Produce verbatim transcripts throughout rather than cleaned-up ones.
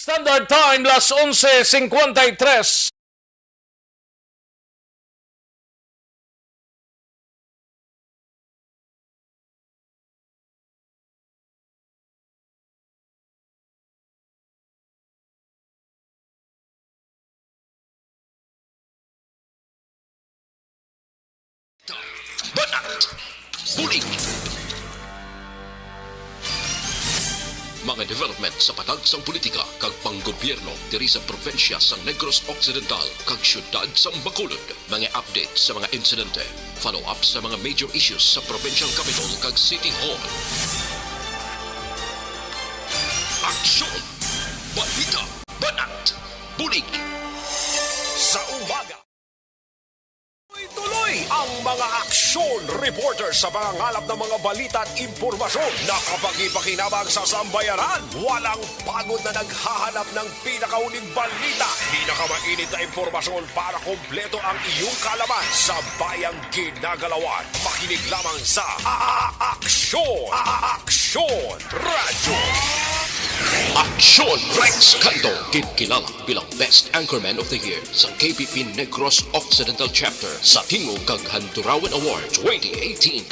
Standard Time, las onse cincuenta y tres. Banat! Bulig! Mga development sa patag sang politika kag panggobyerno diri sa probinsya sang Negros Occidental kag siyudad sang Bacolod. Mga update sa mga insidente, follow-up sa mga major issues sa provincial capital kag City Hall. Aksyon! Balita! Banat! Bulig! Sa umaga. Tuloy-tuloy ang mga aksyon reporter sa pangangalap ng mga balita at impormasyon na kapakipakinabang sa sambayanan. Walang pagod na naghahanap ng pinakauling balita, pinakamainit na impormasyon para kompleto ang iyong kaalaman sa bayang ginagalawan. Makinig lamang sa A-, A-, Aksyon, A-, A-, Aksyon Radyo. Aksyon Rex Canto, ginkilala bilang Best Anchorman of the Year sa K B P Negros Occidental Chapter sa Tingog kag Handurawan Award twenty eighteen.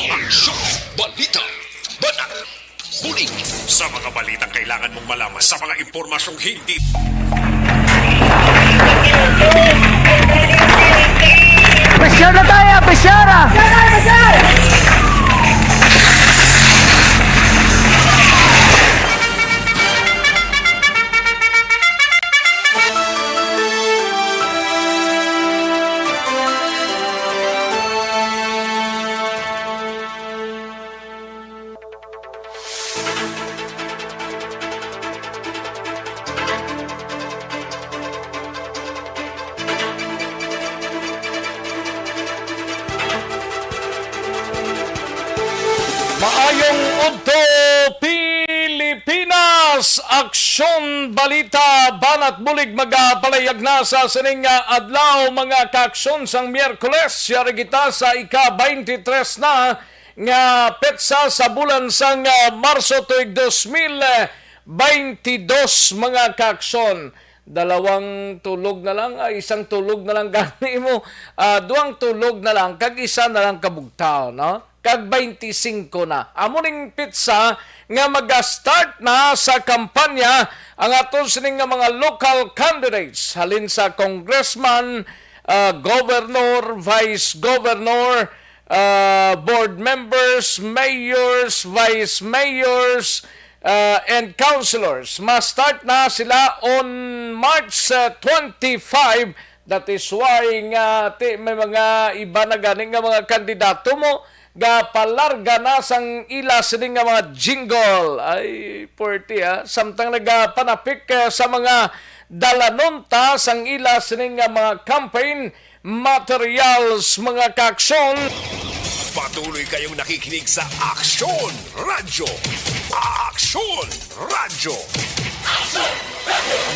Aksyon! Balita! Banat! Bulig! Sa mga balitang kailangan mong malaman, sa mga impormasyong hindi. Pressure na tayo! Pressure! Maayong udto, Pilipinas! Aksyon, balita, banat bulig magapalayag na sa sining, ah, adlaw, mga kaaksyon, sang Miyerkules. Yari kita sa ika-twenty-three na nga petsa sa bulan sang, ah, Marso tuig dos mil baynte dos, mga kaaksyon. Dalawang tulog na lang, ah, isang tulog na lang gani mo, ah, duwang tulog na lang, kag isa na lang kabugtaw, no? Kag twenty-five na. Amo ning petsa nga maga-start na sa kampanya ang aton sini nga mga local candidates, halin sa congressman, ah, governor, vice governor, ah, board members, mayors, vice mayors, ah, and councilors. Ma-start na sila on March, ah, twenty-five. That is why nga ti, may mga iba na gani nga mga kandidato mo gapalarga na sang ila sini nga mga jingle. Ay, forty, ah. Samtang nagapanapik, ah, sa mga dalanon ta sang ila sini nga mga campaign materials, mga kaaksyon. Patuloy kayong nakikinig sa Aksyon Radyo. Aksyon Radyo.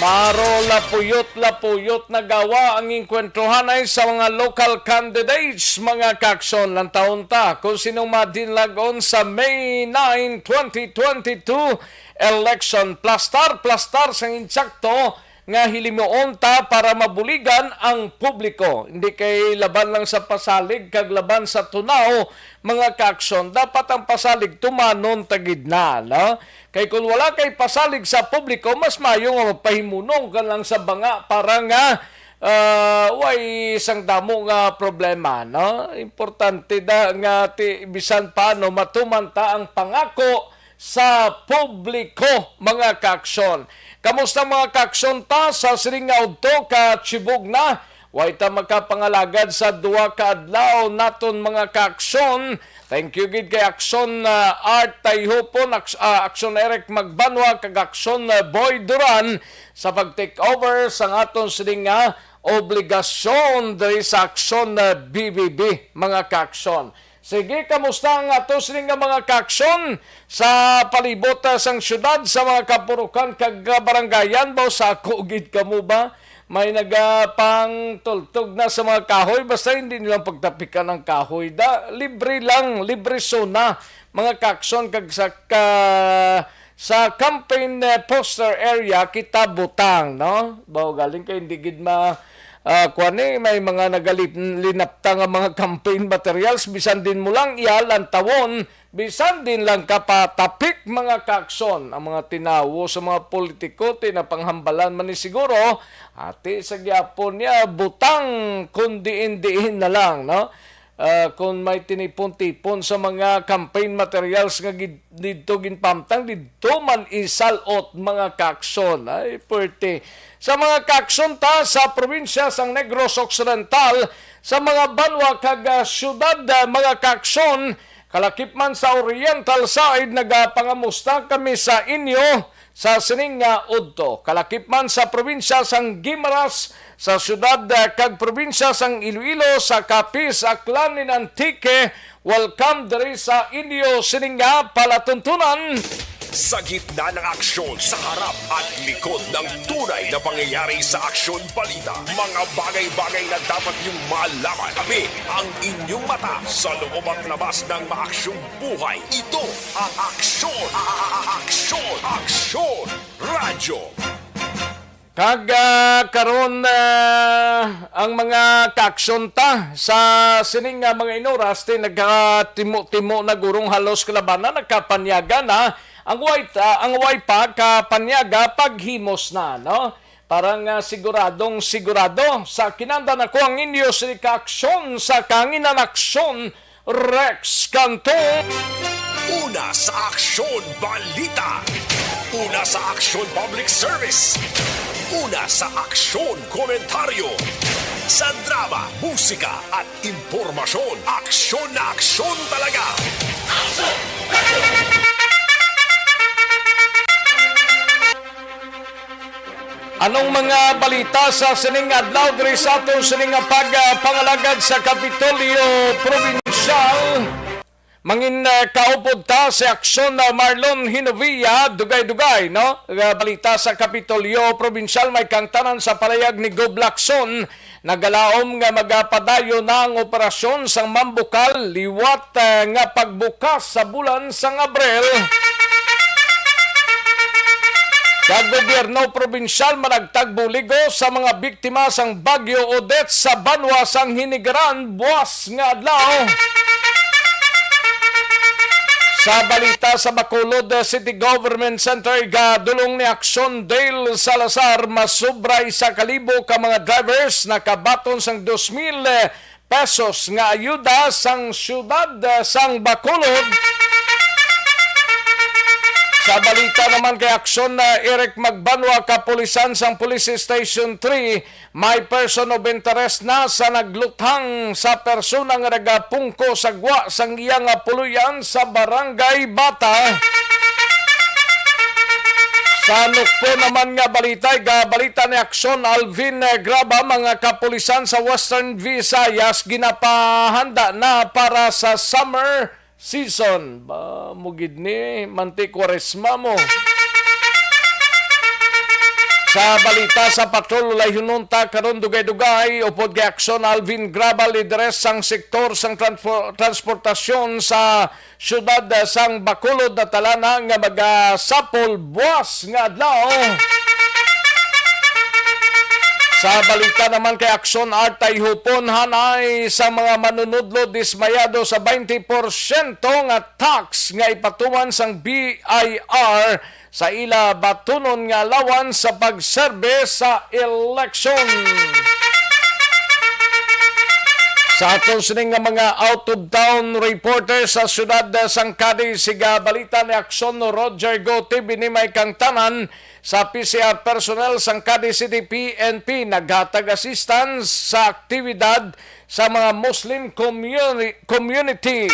Maro lapuyot-lapuyot na gawa ang engkwentruhanay sa mga local candidates, mga kaaksyon. Lantawon ta kung sinong madinlagon sa May nine, twenty twenty-two election. Plastar, plastar sang insakto nga hilimuon ta para mabuligan ang publiko. Hindi kay laban lang sa pasalig kag laban sa tunaw, mga kaaksyon. Dapat ang pasalig tumanon ta gid na, no? Kay kung wala kay pasalig sa publiko, mas maayo nga magpahimunong ka lang sa banga para nga, ah, way sang damo nga problema, no? Importante da nga ti, bisan paano matuman ta ang pangako sa publiko, mga kaaksyon. Kamusta, mga kaaksyon, ta sa sining nga udto, ka Chibog na? Way ta makapangalagad sa duha ka adlaw naton, mga kaaksyon. Thank you gid kay Aksyon, ah, Art Tayhupon, Aks-, ah, Aksyon Eric Magbanwa, kag Aksyon, ah, Boy Duran sa pag-take over sa aton sining nga obligasyon diri sa Aksyon, ah, B B B, mga kaaksyon. Sige, kamusta ang ato sini nga mga kaaksyon sa palibot, ah, sang syudad, sa mga kapurukan kag, ah, barangayan? Ba, sa ako gid kamo ba? May nagapangtultog na sa mga kahoy, basta hindi nilang pagtapikan ang kahoy. Da, libre lang, libre zona, mga kaaksyon, kag sa ka-, sa campaign, eh, poster area kita butang, no? Ba, galing kay hindi gid ma, ah, kuwan, eh, may mga nagalinapta nga mga campaign materials, bisan din mo lang iya lantawon, bisan din lang kapatapik, mga kaakson. Ang mga tinawo sa mga politiko, tinapanghambalan man ni siguro, ati sa gyapon niya, butang kung diin-diin na lang, no? Ah, kung may tinipon-tipon sa mga campaign materials nga gid-, didto ginpamtang, didto man isalot, mga kaakson. Ay, pwerte. Sa mga kaakson ta sa probinsya sang Negros Occidental, sa mga banwa kag, ah, syudad, ah, mga kaakson, kalakip man sa Oriental side, nagapangamusta kami sa inyo sa sining nga udto. Kalakip man sa probinsya sang Guimaras, sa syudad, ah, kag probinsya sang Iloilo, sa Capiz, Aklan, nin Antique, welcome diri sa inyo sining nga palatuntunan. Sa gitna ng aksyon, sa harap at likod ng tunay na pangyayari sa Aksyon Balita, mga bagay-bagay na dapat niyong malaman. Kami ang inyong mata sa loob at labas ng maaksyong buhay. Ito ang Aksyon, a-, a-, a-, Aksyon, Aksyon Radyo. Kag, ah, karon, ah, ang mga kaaksyon ta sa sining nga mga inoras, ti nagkatimo-timo na gurong halos kalabanan, nagkapanyaga na ang way, ah, ang way pa kapanyaga paghimos na, no? Para nga siguradong sigurado, sa kinandan ako ang inyo si kaaksyon sa kanginan aksyon, Rex Canto. Una sa Aksyon Balita. Una sa Aksyon Public Service. Una sa Aksyon Komentaryo. Sa drama, musika, at impormasyon, aksyon na aksyon talaga. Anong mga balita sa sining adlaw diri sa aton sining nga pag, ah, pangalagad sa Kapitolyo Probinsyal? Mangin, ah, kaupod ta si Aksyon, ah, Marlon Hinovia, dugay-dugay, no? Ah, balita sa Kapitolyo Probinsyal, may kangtanan sa palayag ni Gob Lacson. Nagalaom nga magapadayon na ang operasyon sang mambukal liwat, eh, nga pagbukas sa bulan sang Abril. Kag gobyerno probinsyal managtag buligo sa mga biktima sang Bagyo Odette sa banwa sang Hinigaran buas nga adlaw. Sa balita sa Bacolod City Government Center, igadulong ni Aksyon Dale Salazar, masubra isa ka libo ka mga drivers nakabaton sang dos mil pesos nga ayuda sang siyudad sang Bacolod. Sa balita naman kay Aksyon, uh, Eric Magbanwa, kapulisan sang Police Station three, may person of interest na sa nagluthang sa persona nga nagapungko sa gwa sang iya nga puloy-an sa Barangay Bata. Sa nukpo naman nga balita, igabalita ni Aksyon Alvin, eh, Graba, mga kapulisan sa Western Visayas ginapahanda na para sa summer season. Ba, mo gid ni, manti Kwaresma mo. Sa balita sa patrol, ulayhunon ta karon dugay-dugay, upod kay Aksyon Alvin Graba, lideres sang sektor sang transpo-, transportasyon sa siyudad, ah, sang Bacolod, natalana nga magasapol buas nga adlaw. Sa balita naman kay Aksyon Art, tayhupon hanay sa mga manunudlo dismayado sa twenty porsyento nga tax nga ipatuman sang B I R sa ila batunon nga allowance sa pagserbe sa eleksyon. Sa aton sini nga mga out-of-town reporter sa siyudad sang Cadiz, siga balita ni Aksyon Roger Go T V ni may kangtanan sa P C R personnel sang Cadiz City P N P naghatag assistance sa aktibidad sa mga Muslim communi-, community.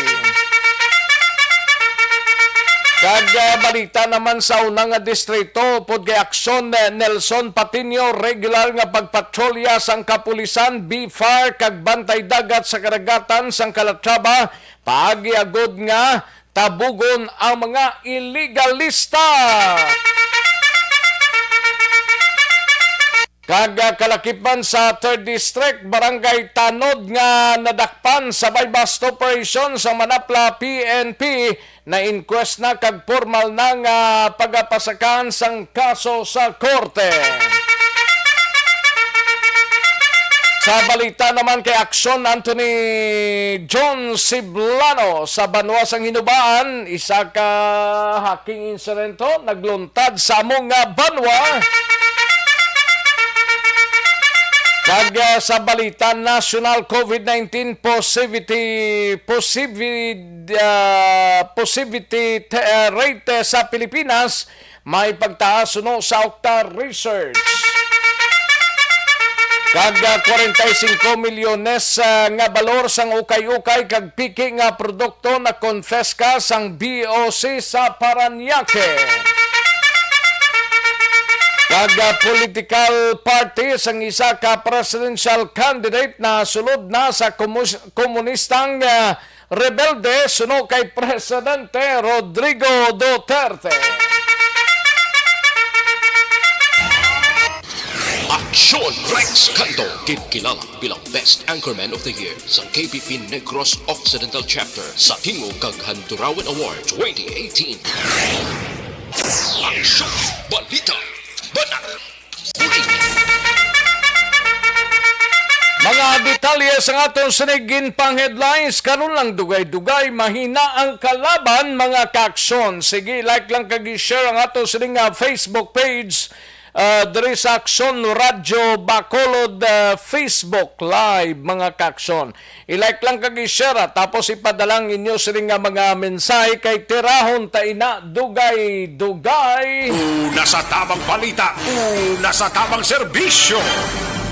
Kag, ah, balita naman sa una nga distrito, upod kay Aksyon, eh, Nelson Patiño, regular nga pagpatrolya sang kapulisan, B far, kag Bantay Dagat sa karagatan sang Calatrava, paagi agod nga tabugon ang mga iligalista. Kag, ah, kalakip man sa Third District, Barangay Tanod nga nadakpan sa buy-bust operation sa Manapla P N P, na-inquest na kag pormal na nga pagapasakan sang kaso sa korte. Sa balita naman kay Aksyon, Anthony John Siblano sa banwa sang Hinubaan, isa ka hacking insidente nagluntad sa among nga banwa. Kag, ah, sa balita nasyonal, COVID nineteen positivity, posivi-, ah, positivity te-, ah, rate sa Pilipinas may pagtaas suno sa Okta Research. Kag, ah, kwarenta y singko milyones, ah, nga balor sang ukay-ukay kag piki nga produkto na konfiska sang B O C sa Parañaque. Kag, ah, political party sang isa ka presidential candidate na sulod na sa komus-, komunistang, ah, rebelde suno kay Presidente Rodrigo Duterte. Aksyon Rex Canto, ginkilala bilang Best Anchorman of the Year sa K P P Negros Occidental Chapter sa Tingog kag Handurawan Award twenty eighteen. Aksyon, balita, banat, bulig. Mga detalye sa aton sining ginpang-headlines karon lang, dugay-dugay, mahina ang kalaban, mga kaaksyon. Sige, like lang kag i-share ang aton sining, ah, Facebook page, ah, diri sa Aksyon Radyo Bacolod, ah, Facebook Live, mga kaaksyon. I-like lang kag i-share, ah, tapos ipadala ang inyo sini nga mga mensahe kay tirahon ta ina dugay-dugay. Una sa tamang balita, una sa tamang serbisyo.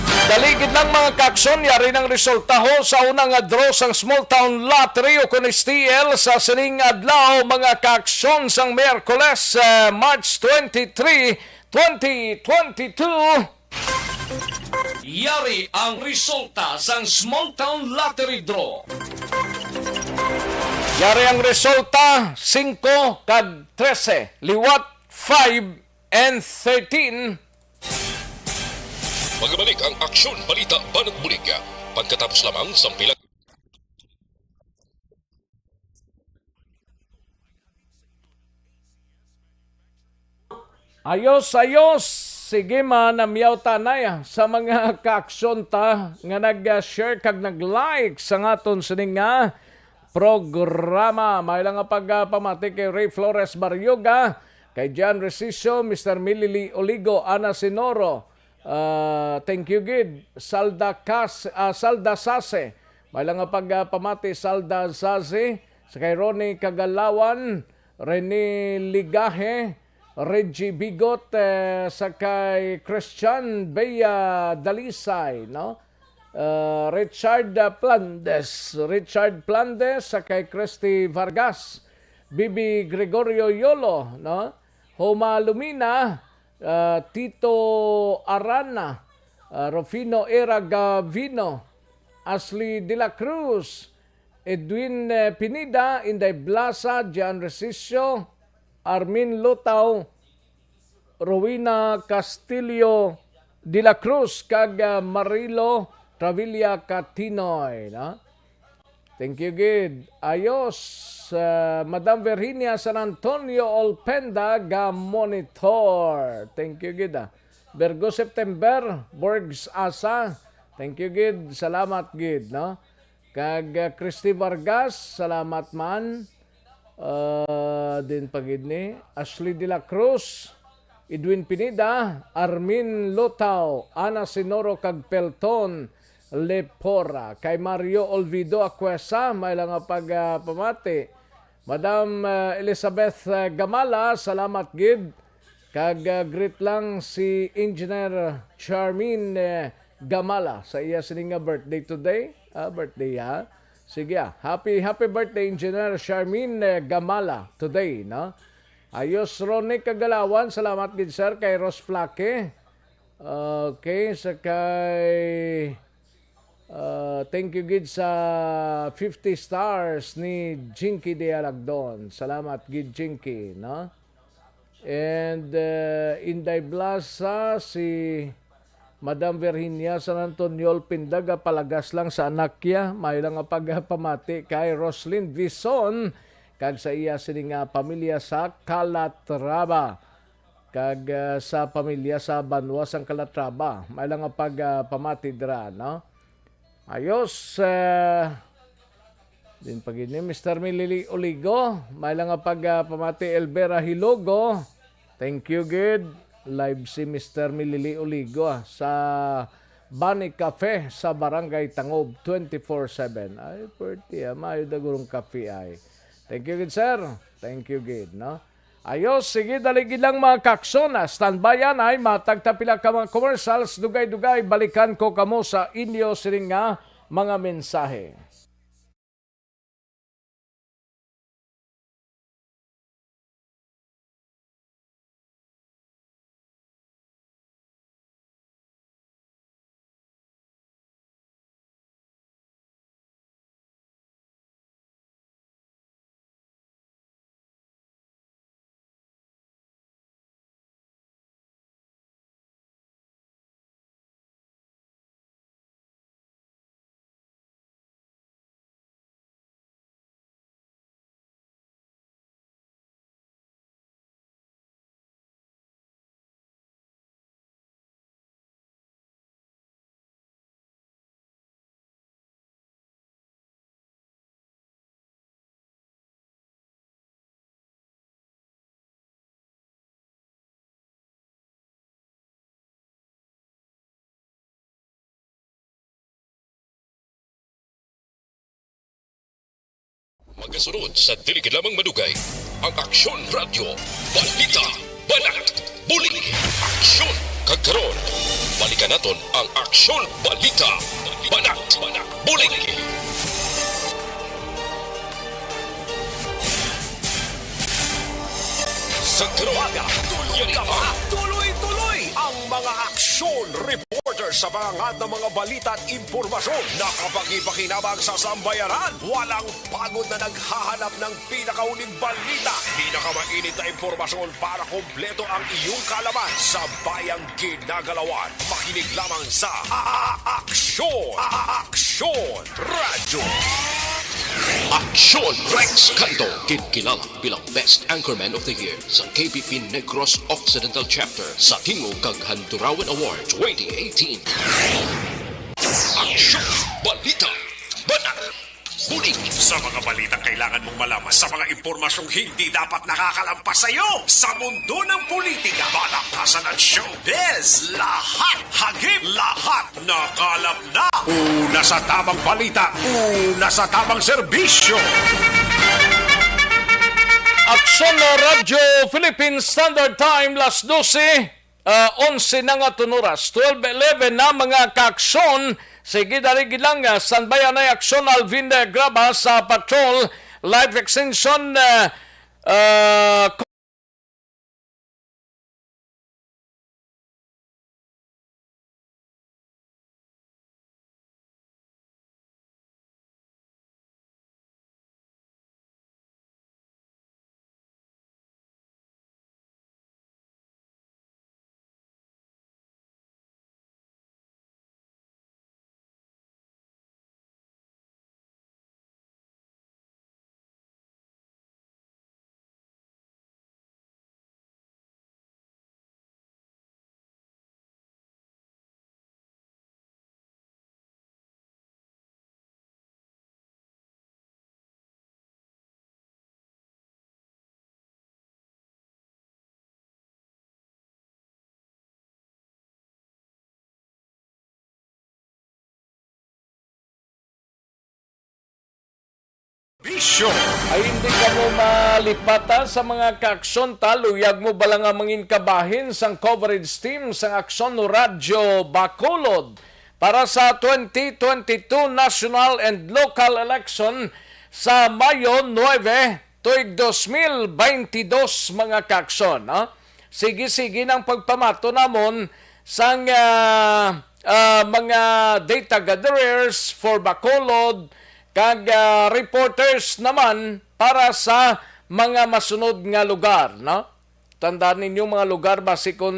Dali gid lang, mga kaaksyon, yari nang resulta ho sa una nga draw sang Small Town Lottery o kun S T L sa sining adlaw, mga kaaksyon, sang Miyerkules, ah, March twenty-three, twenty twenty-two. Yari ang resulta sang Small Town Lottery Draw. Yari ang resulta, singko kag trese, liwat five and thirteen. Magabalik ang Aksyon, Balita, Banat, Bulig pagkatapos lamang sang pila. Ayos, ayos. Sige man, namyaw ta anay sa mga kaaksyon ta nga nag-share kag nag-like sa aton sining nga programa. May lang nga pagpamati kay Ray Flores Barrioga, kay Jan Resicio, Mister Milili Oligo, Ana Sinoro, ah, thank you gid, Salda Cas-, ah, Salda Sase. May lang nga pagpamati, Salda Sase, sa kay Ronnie Kagalawan, Rene Ligahe, Reggie Bigot, eh, sa kay Christian Bea Dalisay, no? Eh, Richard, ah, Plandes, Richard Plandes, sa kay Christy Vargas, Bibi Gregorio Yolo, no? Homa Lumina, ah, Tito Arana, ah, Rufino Era Gavino, Ashley De La Cruz, Edwin, eh, Pineda, Inday Blasa, Jan Resicio, Armin Lutaw, Rowena Castillo De La Cruz, kag, ah, Marilo Travilla Catinoy, no? Thank you gid. Ayos, ah, Madam Virginia San Antonio Olpenda ga monitor. Thank you gid, ah. Virgo September, Borgs Asa. Thank you gid. Salamat gid, no? Kag, ah, Christy Vargas, salamat man. Ah, din pa gid ni Ashley De La Cruz, Edwin Pineda, Armin Lotao, Ana Sinoro, kag Pelton Lepora. Kay Mario Olvido Acuesa, may lang nga pag, ah, pamati. Madam, ah, Elizabeth, ah, Gamala, salamat gid. Kag, ah, greet lang si Engineer Charmin, eh, Gamala sa iya sini nga birthday today. Ah, birthday, ha? Sige, ah. Happy, happy birthday, Engineer Charmin, eh, Gamala, today, no? Ayos, Ronnie Kagalawan, salamat gid, sir, kay Ros Flaque. Okay, sa kay, ah, thank you gid sa fifty stars ni Jinky Dialagdon. Salamat gid, Jinky, no? And, uh, Inday Blasa, si, Madam Virginia San Antonio Pindaga, palagas lang sa anak niya. May lang nga pagpamati kay Roslyn Vison kag sa iya sini nga pamilya sa Calatrava. Kag, ah, sa pamilya sa banwa sang Calatrava. May lang nga pagpamati dira, no? Ayos, ah, din pa gid ni Mister Milili Oligo. May lang nga pagpamati, Elvera Hilogo. Thank you gid. Live si Mister Milili Oligo, ah, sa Bani Cafe sa Barangay Tangob, twenty-four seven. Ay, pwerte, ah. Maayo da gurong cafe ay. Thank you gid, sir. Thank you gid, no? Ayos, sige, dali gid lang, mga kakson, ah. Standby yan ay matag ta pila ka mga commercials. Dugay-dugay, balikan ko kamo sa inyo sining nga mga mensahe. Magasunod sa dili gid lamang madugay, ang Aksyon Radyo Balita, Banat, Bulig, Aksyon. Kag karon, balikan naton ang Aksyon Balita, Banat, Bulig. Sa karon, umaga, tulog ka ba? Tuloy-tuloy ang mga aksyon reporter sa mga ngad na mga balita at impormasyon na kapakipakinabang sa sambayanan. Walang pagod na naghahanap ng pinakauling balita, pinakamainit na impormasyon para kompleto ang iyong kaalaman sa bayang ginagalawan. Makinig lamang sa A-, A-, Aksyon! A-, A-, Aksyon Radyo! Aksyon Rex Cantong, ginkilala bilang Best Anchorman of the Year sa K P P Negros Occidental Chapter sa Tingog kag Handurawan Award twenty eighteen. Aksyon! Balita! Banat! Bulig! Sa mga balitang kailangan mong malaman, sa mga impormasyong hindi dapat nakakalampas sa iyo, sa mundo ng politika, balakasan at showbiz, lahat hagip, lahat nakalap na. Una sa tamang balita, una sa tamang serbisyo. Aksyon Radyo Philippine Standard Time, las dose, ah, onse na nga tun oras, twelve eleven na, mga kaaksyon. Sige, dali gid lang, ah, standby anay aksyon, Alvin, eh, Graba sa patrol, life extension, ah, ah, Bisyo. Ay, hindi kamo malipatan sa mga kaaksyon ta. Luyag mo bala nga mangin kabahin sang coverage team sang Aksyon Radyo Bacolod para sa twenty twenty-two national and local election sa Mayo nuebe, tuig dos mil baynte dos, mga kaaksyon, no? Sige-sige nang pagpamato namon sang, ah, ah, mga data gatherers for Bacolod kag, ah, reporters naman para sa mga masunod nga lugar, no? Tandaan ninyo, mga lugar, basi kung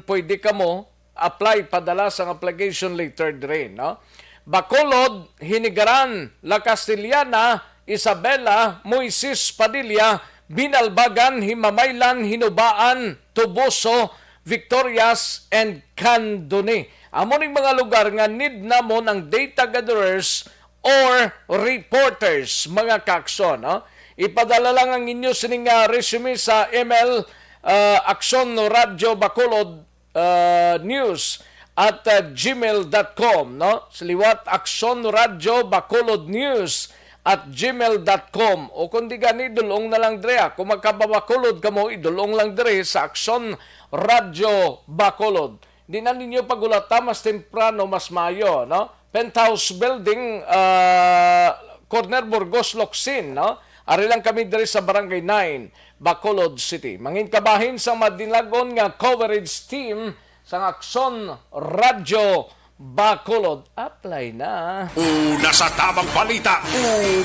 pwede kamo, apply, padala sang application letter diri, no? Bacolod, Hinigaran, La Castellana, Isabela, Moises Padilla, Binalbagan, Himamaylan, Hinubaan, Toboso, Victorias, and Candoni. Amo ning mga lugar nga need namon ang data gatherers or reporters, mga kaakson, no? Ipadala lang ang inyo sining, ah, resume sa email, ah, Aksyon Radyo Bacolod, ah, news at, ah, gmail dot com, no? Sa liwat, Aksyon Radyo Bacolod News at gmail dot com. O kung di gani, dulong na lang dre, ah. Kung magkababacolod kamo, idulong lang dre sa Aksyon Radyo Bacolod. Di na ninyo pagulata, mas temprano, mas maayo, no? Penthouse Building, ah, Corner Burgos, Locsin, no? Ari lang kami diri sa Barangay nine, Bacolod City. Mangin kabahin sa madinagon nga coverage team sang Aksyon Radyo Bacolod. Apply na. Una sa tamang balita,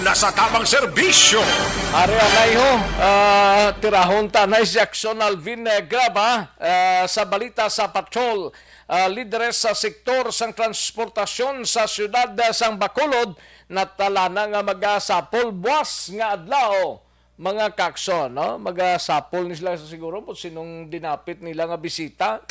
una sa tamang serbisyo. Ari anay ho, ah, tirahon ta anay si Aksyon Alvin, eh, Graba, ah, sa balita sa patrol. Ah, lideres sa sektor sang transportasyon sa siyudad, ah, sang Bacolod natala na nga magasapol buwas nga adlaw, mga kaakson, no? Magasapol ni sila siguro kung sinong dinapit nila nga bisita.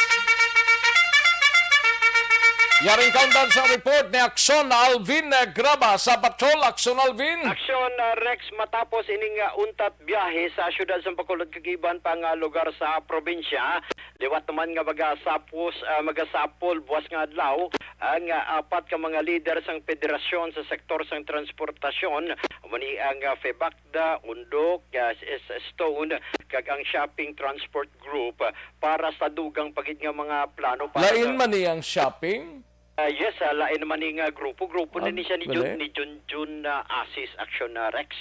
Yaring kaundan sa report ni Aksyon Alvin, eh, Graba sa Patrol. Aksyon Alvin. Aksyon, ah, Rex, matapos ining, ah, untat biyahe sa siyudad sa Bacolod kag iban pa nga lugar sa probinsya, liwat naman nga magasapos, ah, magasapol buwas nga adlaw ang, ah, apat ka mga lider sang federasyon sa sektor sang transportasyon, amo ni ang, ah, FEBACDA, Undok, ah, S S Stone, kag ang Shopping Transport Group, ah, para sa dugang pa gid nga mga plano para Lain sa man ni ang shopping? Ah, yes, ah, lain naman ni nga grupo. Grupo na Ah, ni siya ni Jun, gali? ni Junjun, ah, Asis Action, ah, Rex.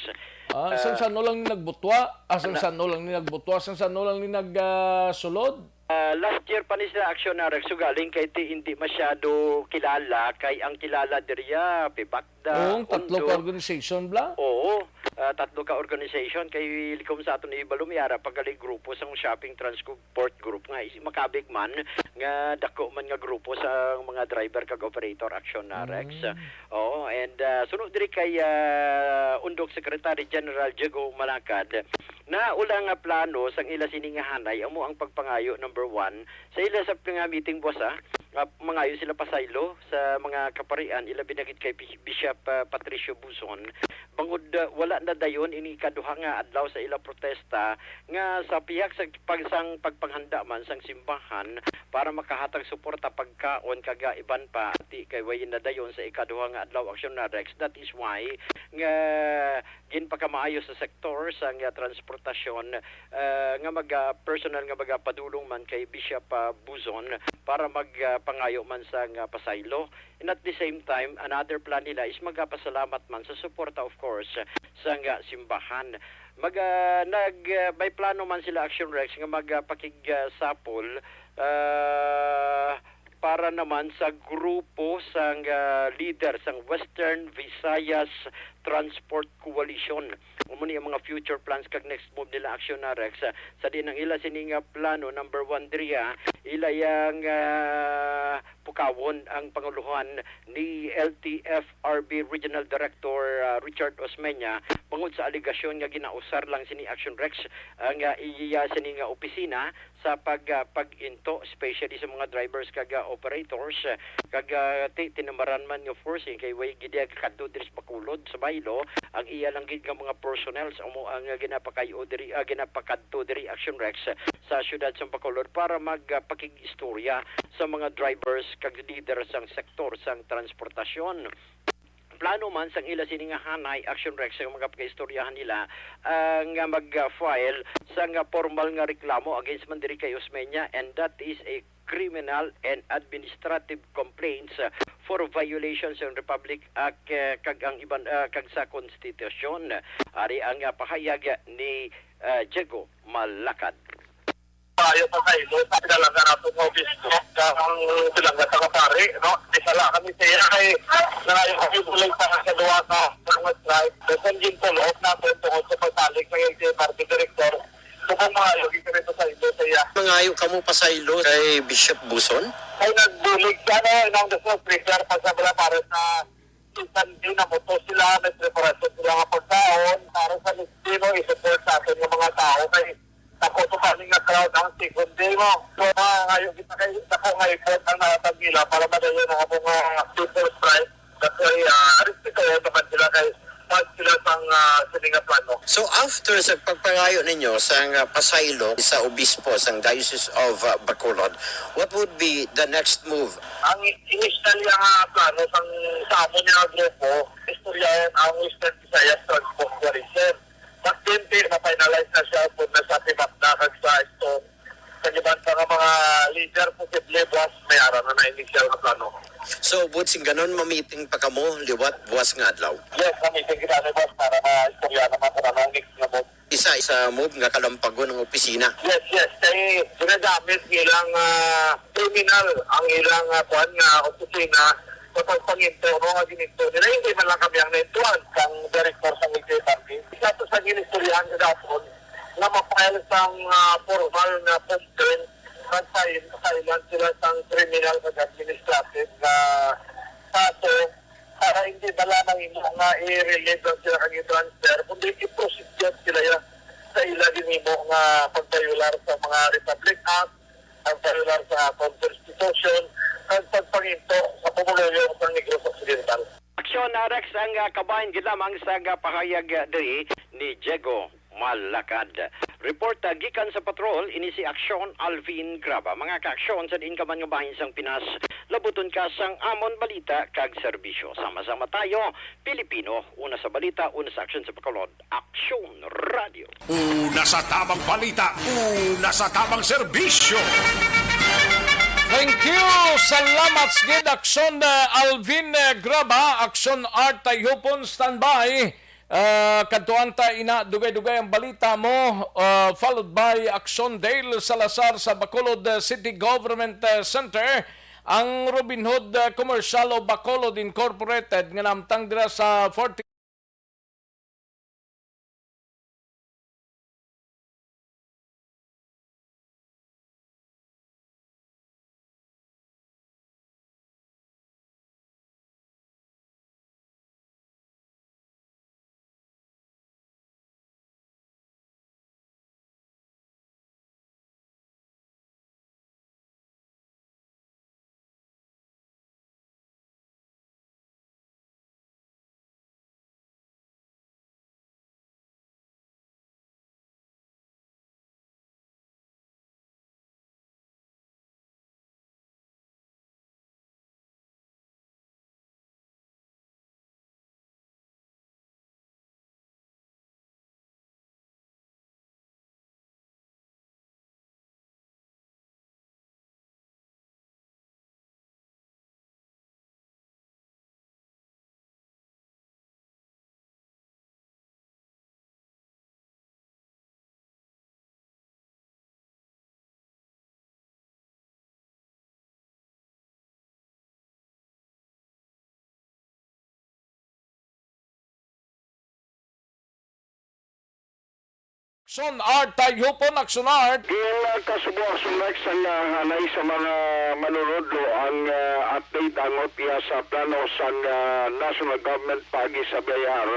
Ah, Ah, san-sano lang ni nagbutwa? Ah, ana- san-sano lang ni nagbutwa? San-sano lang ni nag, ah, sulod? Ah, last year pa ni sila Action, ah, Rex. So, galing kay ti hindi masyado kilala, kay ang kilala diriya, Pibakda, Oo, tatlo ka Undo. organization, bla? Oo, ah, tatlo ka organization. Kay likom sa aton ibalo, may ara pa gali grupo sa shopping transco-, Port Group nga is-, makabig man nga dako man nga grupo sa mga driver kag operator Action na Rex. Mm. Oo, and, ah, suno diri kay, ah, Undok Secretary General Diego Malacad, na ula nga plano sang ila sini nga hanay amo ang pagpangayo number one sa ila sa nga meeting buwas, ah, nga mangayo sila pasaylo sa mga kaparian, ila binakit kay Bi-, Bishop, ah, Patricio Buzon, bangod, ah, wala na dayon ini ikaduha nga adlaw sa ila protesta nga sa pihak sa pag-, sang pagpanghanda man sang simbahan para makahatag suporta, pagkaon, kag, ah, iban pa, ti kay way na dayon sa ikaduha nga adlaw aksyon na Rex. That is why nga ginpakamaayo sa sektor sang, ah, transportasyon, ah, nga mag, ah, personal nga magapadulong man kay Bishop, ah, Buzon para mag, ah, pangayo man sang, ah, pasaylo. And at the same time, another plan nila is magapasalamat man sa suporta, of course, sang, ah, simbahan. Mag, ah, nag, ah, may plano man sila, Action Rex, nga mag, ah, pakig, ah, sapol, ah, para naman sa grupo sang, ah, leader sang Western Visayas Transport Coalition. Amo ni ang mga future plans kag next move nila, Action na Rex. Ah, sa diin ang ila sini nga plano, number one diriya, ila yang, ah, pukawon ang panguluhan ni L T F R B Regional Director, ah, Richard Osmeña, bangod sa alegasyon nga ginausar lang sini Action Rex ang, ah, iya sini nga opisina sa pag, ah, pag-into, especially sa mga drivers kag, ah, operators, ah, kag, ah, ti-, tinamaran man nga forcing kay way gid iya kadto diri sa Bacolod, sa Baylo, ang iya lang gid nga mga personnel sa amo ang, ah, ginapakayo diri, ah, ginapakadto diri Action Rex sa siyudad sa Bacolod para mag, ah, pakig-istorya sa mga drivers kag leader sang sektor sang transportasyon. Plano man sang ila sini nga hanay, Action Rex, sa mga pagkaistoryahan nila, ah, nga mag-file sa nga formal nga reklamo against man diri kay Osmeña, and that is a criminal and administrative complaints, ah, for violations ng Republic Act, ah, kag ang iban, ah, kag sa konstitusyon. Ari ang, ah, pahayag ni, ah, Diego Malacad. Maayo pa sa imo, sa pinalangga nato nga obispo, kang pinalangga sa kapari, no? Di sala kami sa iya, kay nangayo kami bulay sa, sa duwa ka human rights. Bisan ginpull off nato tungod sa pagsalig sa L T F R B director, subong maayo gid kami sa imo. Mangayo kamo pasaylo kay Bishop Buson? Ay, nagbulig siya, no, inang Bishop Richard, pasabra para sa Sunday, namuto sila, may preparasyon sila nga pagkaon para sa Listino, i-support sa aton nga mga tao. Kay ako to kami nga crowd ang second day, no? So, mangayo kita kay, sa kung nga effort ang nahatag nila para madayon ang among, ah, people strike. That's why, ah, respeto naman sila kay part sila sang, ah, sini nga plano. So, after sa pagpangayo ninyo sang, ah, pasaylo sa obispo sang Diocese of, ah, Bacolod, what would be the next move? Ang initial nga plano sang sa amo nga grupo, istoryahan ang Western Visayas Transport Tourism. Mas din, ma-finalize na siya, pud na sa Tibacna kag sa Stone. Sa iban pa nga mga leader, posible buwas may ara na na initial nga plano. So, buot sing ganon, mamiting pa kamo liwat buwas nga adlaw? Yes, mamiting kita ni boss para maistorya naman kung ano ang next nga move. Isa, isa move nga kalampagon ang opisina. Yes, yes. Kay ginagamit nilang, ah, terminal ang ilang, ah, kuan nga opisina sa pagpanginto, no, nga gininto nila. Hindi man lang kami ang naintuan kang director sa L T F R P. Isa to sa ginistoryahan sa dapat nga ma-file sang, ah, formal nga complaint kag file, filean sila sang criminal kag administrative nga kaso para hindi bala mahimo nga i-relieve lang sila kag i-transfer, kundi i-prosecute sila ya sa ila ginhimo nga pagbayolar sa mga Republic Act, pagbayolar sa atong Constitution, kag pagpanginto sa pumuluyo sa Negros Occidental. Aksyon, ah, Rex, ang, ah, kabahin gid lamang sa, ah, pahayag, ah, diri ni Diego Malakad. Report, ah, gikan sa patrol, ini si Aksyon Alvin Graba. Mga kaaksyon, sa diin ka man nga bahin sang Pinas, labuton ka sang amon balita kag serbisyo. Sama-sama tayo, Pilipino, una sa balita, una sa aksyon sa Bacolod. Aksyon Radio. Una sa tabang balita, una sa tabang serbisyo. Thank you. Salamat gid, Aksyon, uh, Alvin, uh, Graba, Aksyon Art Tayhupon, standby. Uh, kadtuan ta ina, dugay-dugay ang balita mo, uh, followed by Aksyon Dale Salazar sa Bacolod, uh, City Government, uh, Center. Ang Robin Hood, uh, Commercial o Bacolod Incorporated nga namtang dira sa forty Aksyon Art, Tayhupon, Aksyon Art. Ginakasubo, Aksyon Rex, ang, ah, hanay sa mga manunodlo ang, ah, update hangot iya sa plano sang, ah, national government paagi sa B I R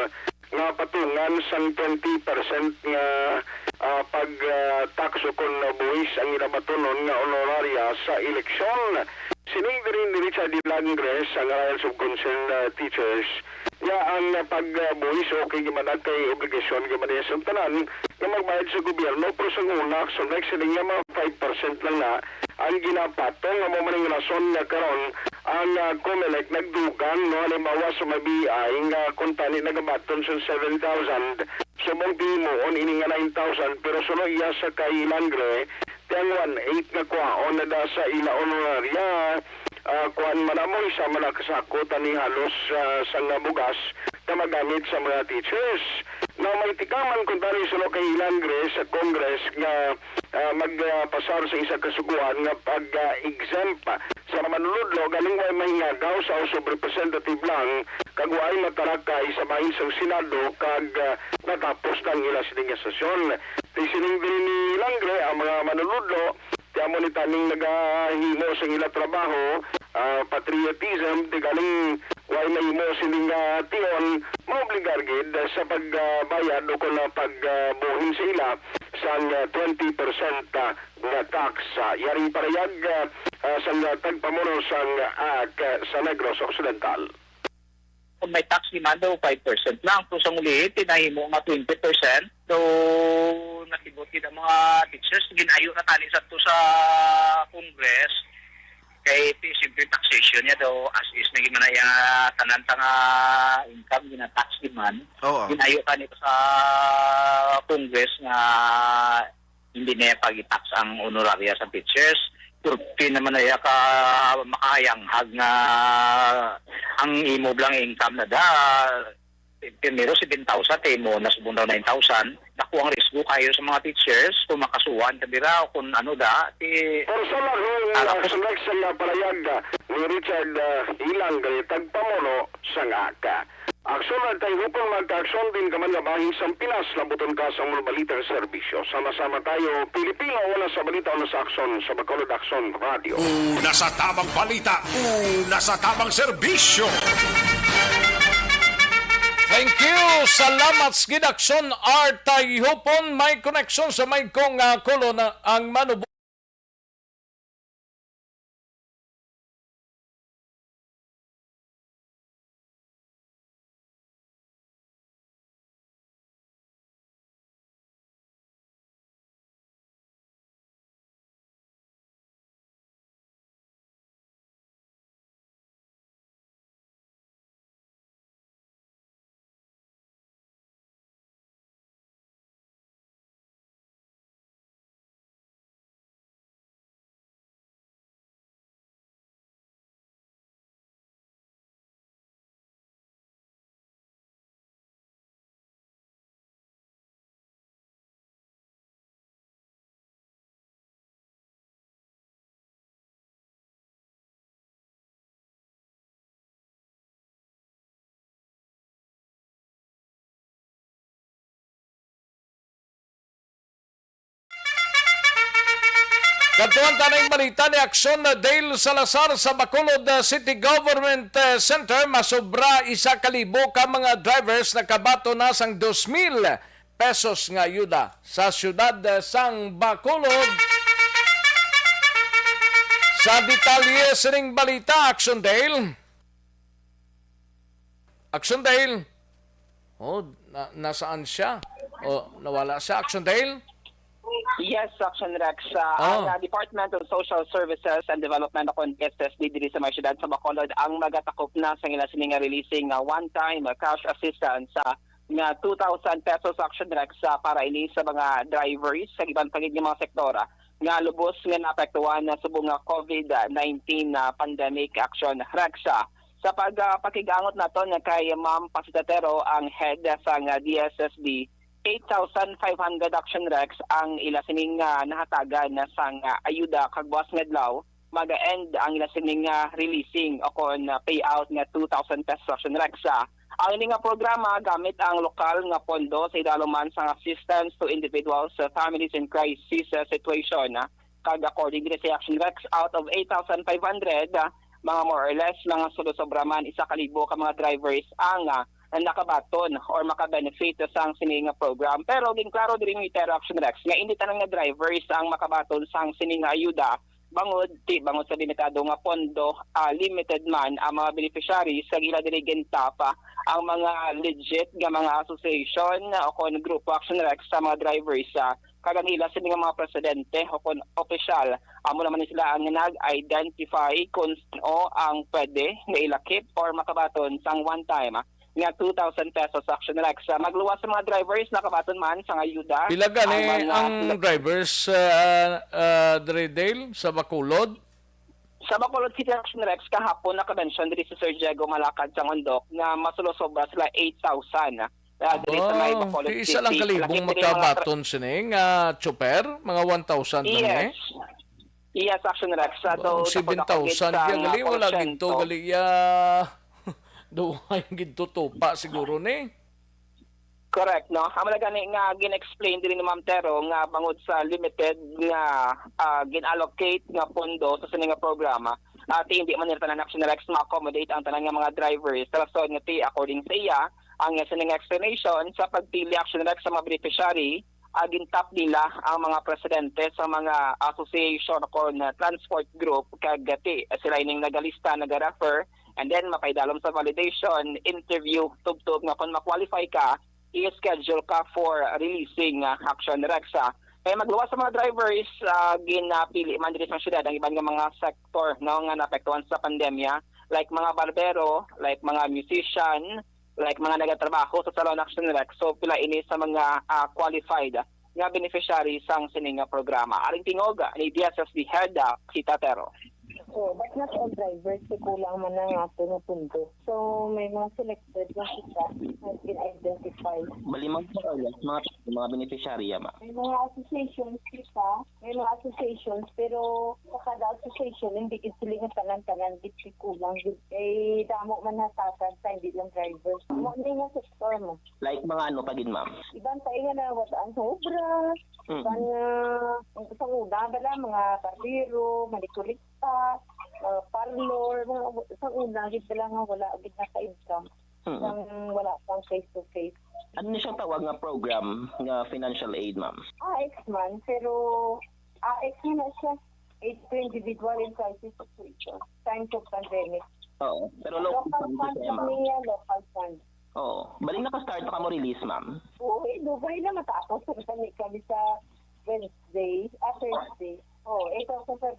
nga patungan sang twenty percent nga, ah, pag, ah, tax o kon buhis ang ila batunon nga honoraria sa eleksyon. Sining diri ni Richard D. Langres, ang Alliance of Concerned, ah, Teachers, ya ang, ah, pagbuhis o kay gimanag kay obligasyon gimanag sa tanan nga magbayad sa gobyerno, pero sa una, sa next, sining nga mga five percent lang na ang ginapatong. Amo man ang rason nga karon ang, ah, Comelec nagdugang, no, halimbawa sa mga B I nga kung tani nagabaton sa seven thousand, subong himuon ini nga nine thousand, pero suno iya sa kay Langre, ti ang one eighth nga kwaon na da sa ila honoraria. Ah, kuan man amo, isa man ang kasako tani halos, ah, sa nga bugas na magamit sa mga teachers. Now, may tikaman kung tani suno kay Langre sa Congress nga, ah, mag, ah, pasar sa isa ka suguan nga pag, ah, exempt sa mga manunodlo, galing may mahingagaw sa House of Representative lang, kag way matarakay sa bahin sang Senado, kag, ah, natapos na ang ila sini nga sesyon. Ti siling diri ni Langre, ang mga manunudlo, ti amo ni taning nagahimo sing ila trabaho, ah, patriotism, ti galing way mahimo sining, ah, tion, maobligar gid sa pagbayad o kon, ah, pagbuhin sa ila sang, ah, twenty percent, ah, nga tax. Ah, yaring parayag, ah, ah, sang, ah, tagpamuno sang, ah, ACT sa Negros Occidental. Kung may tax demand daw, five percent lang. Kung sa muli, pinahimo nga twenty percent. So, nasigot gid ang mga teachers, ginayo na tani sa to sa Congress. Kay, ti, siyempre, taxation niya daw, as is, naging man na iya tanan ta nga income, gina-tax demand. Oo. Ginayo tani sa Congress nga hindi niya pag-tax ang honoraria sa teachers. Purti naman na iya ka makahayanghag nga ang imo lang income na da, primero seven thousand, kay mo nasubong daw nine thousand. Dako ang risgo kayo sa mga teachers kung makasuhan ka dira o kung ano da, ti Pero sa lahong, ah, ah, tapos sa next nga palayag, ah, ni Richard, ah, Ilang, kay tagpamuno sa ngaka. Aksyon, Tayhupon, magka-aksyon din ka man nga bahin sang Pinas, labuton ka sa among balitang serbisyo. Sama-sama tayo, Pilipino, una sa balita, una sa aksyon, sa Bacolod Aksyon Radio. Una sa tabang balita, una sa tabang serbisyo. Thank you. Salamat sa gid, Aksyon R. Tayhupon. May koneksyon sa may kong, ah, kulo na ang manubo. Kadtuan ta na ang balita ni Aksyon Dale Salazar sa Bacolod, uh, City Government, uh, Center. Masobra isa ka libo ka mga drivers nakabaton na sang dos mil pesos nga ayuda sa siyudad, uh, sang Bacolod. Sa detalye sining balita, Aksyon Dale. Aksyon Dale. Oh, na, nasaan siya? Oh, nawala siya. Aksyon Dale? Yes, Aksyon Rex. Ah, Oh. ang, ah, Department of Social Services and Development o kon D S S D diri sa may siyudad sa Bacolod ang magatakop na sa ila sini nga releasing nga one-time cash assistance, ah, nga two thousand pesos, Aksyon Rex, ah, para ini sa mga drivers sa iban pa gid nga mga sektor, ah, nga lubos nga naapektuhan na subong nga covid nineteen na pandemic, Aksyon Rex. Ah, sa pag, ah, pakigangot naton nga kay Ma'am Pasitatero, ang head sang, ah, D S S D, eight thousand five hundred, Aksyon Rex, ang ila sining, ah, nahatagan na sang, ah, ayuda kag buas nga adlaw maga-end ang ila sining, ah, releasing o kon, ah, payout nga two thousand pesos, Aksyon Rex. Ah, ang ini nga programa gamit ang lokal nga pondo sa idalom man sang Assistance to Individuals, ah, Families in Crisis, ah, Situation, ah, kag according diri sa Aksyon Rex, out of eight thousand five hundred, ah, mga more or less, mga sulosobra man, isa ka libo ka mga drivers ang, ah, nakabaton or makabenefit sang sini nga program. Pero ginklaro diri ni Terra Aksyon Rex nga indi tanan nga drivers ang makabaton sang sini nga ayuda, bangod ti, bangod sa limitado nga pondo, ah, limited man ang mga beneficiaries, kag ila diri gintapa ang mga legit nga mga association o kon grupo, Aksyon Rex, sa mga drivers, ah, kag ang ila sini nga mga presidente o kon opisyal, amo naman ni sila ang nag-identify kung sino ang pwede nga ilakip or makabaton sang one time nga two thousand pesos, Aksyon Rex. Ah, magluwas sa mga drivers, nakabaton man sang ayuda. Pila gani ang mga ang drivers, ah, ah, diri, Dale, sa Bacolod? Sa Bacolod City, Aksyon Rex, kahapon naka-mention diri si Sir Diego Malacad sang Undok nga masulosobra sila eight thousand, ah, diri sa may Bacolod City. Wow, isa lang ka libong makabaton sini nga tsoper, mga one thousand lang ni. Yes. Yes, Aksyon Rex. Sa do, seven thousand, gali, wala gid to, gali, ah, duhay gid to tupa siguro ni. Correct, no? Amo na gani nga gin-explain diri ni Ma'am Tero nga bangod sa limited nga, ah, gin-allocate nga pondo sa sini nga programa, ati hindi man nila tanan, Action Rex, ma-accommodate ang tanan nga mga drivers. Sa rason nga ti, according sa iya, ang iya sini nga explanation, sa pagpili, Action Rex, sa mga beneficiary, ah, gintap nila ang mga presidente sa mga association o kon, ah, transport group, kag ti sila ining nagalista, nagarefer, and then mapaidalom sa validation, interview, tubtob nga kon ma-qualify ka, i-schedule ka for releasing, ah, Action Rex, ah. Kaya magluwas sa mga drivers, ah, ginapili man diri sa syudad ang iban nga mga sektor, no, nga naapektuhan sa pandemya, like mga barbero, like mga musician, like mga nagatrabaho sa salon, Action Rex. So, pila ini sa mga, ah, qualified nga beneficiary sang sini nga programa. Aring tingog ni D S S D Head, ah, Sita Tero. So, but not all drivers, kay kulang man ang ato nga pundo. So, may mga selected lang kita nga gin-identify. Bali, mga, mga, mga beneficiary, ya, ma? May mga associations kita, may mga associations, pero sa kada association, hindi gid sila nga tanan-tanan gid si kulang gid. Eh, damo man hatagan sa hindi lang drivers. Mo ni nga sektor mo. Like, mga ano pa gid, ma'am? Iban pa nga na wala ang obra. Mm. Iban nga, ang sa una, bala, mga barbero, manikulista, mga parlor, mga, sa una, gid bala nga wala gid naka-income. Mm. Sang wala pang face-to-face. Ano ni siyang tawag nga program nga financial aid, ma'am? A X man, pero A X na siya. Aid to individual in crisis situation, times of pandemic. Oo, pero local Local fund fund siya, lang ma'am. Niya, local fund. Oo. Bali, naka-start na ka mo release, ma'am? Oo, eh, dugay na matapos. Kami, kami sa Wednesday, ah, Thursday. Oh, eight thousand five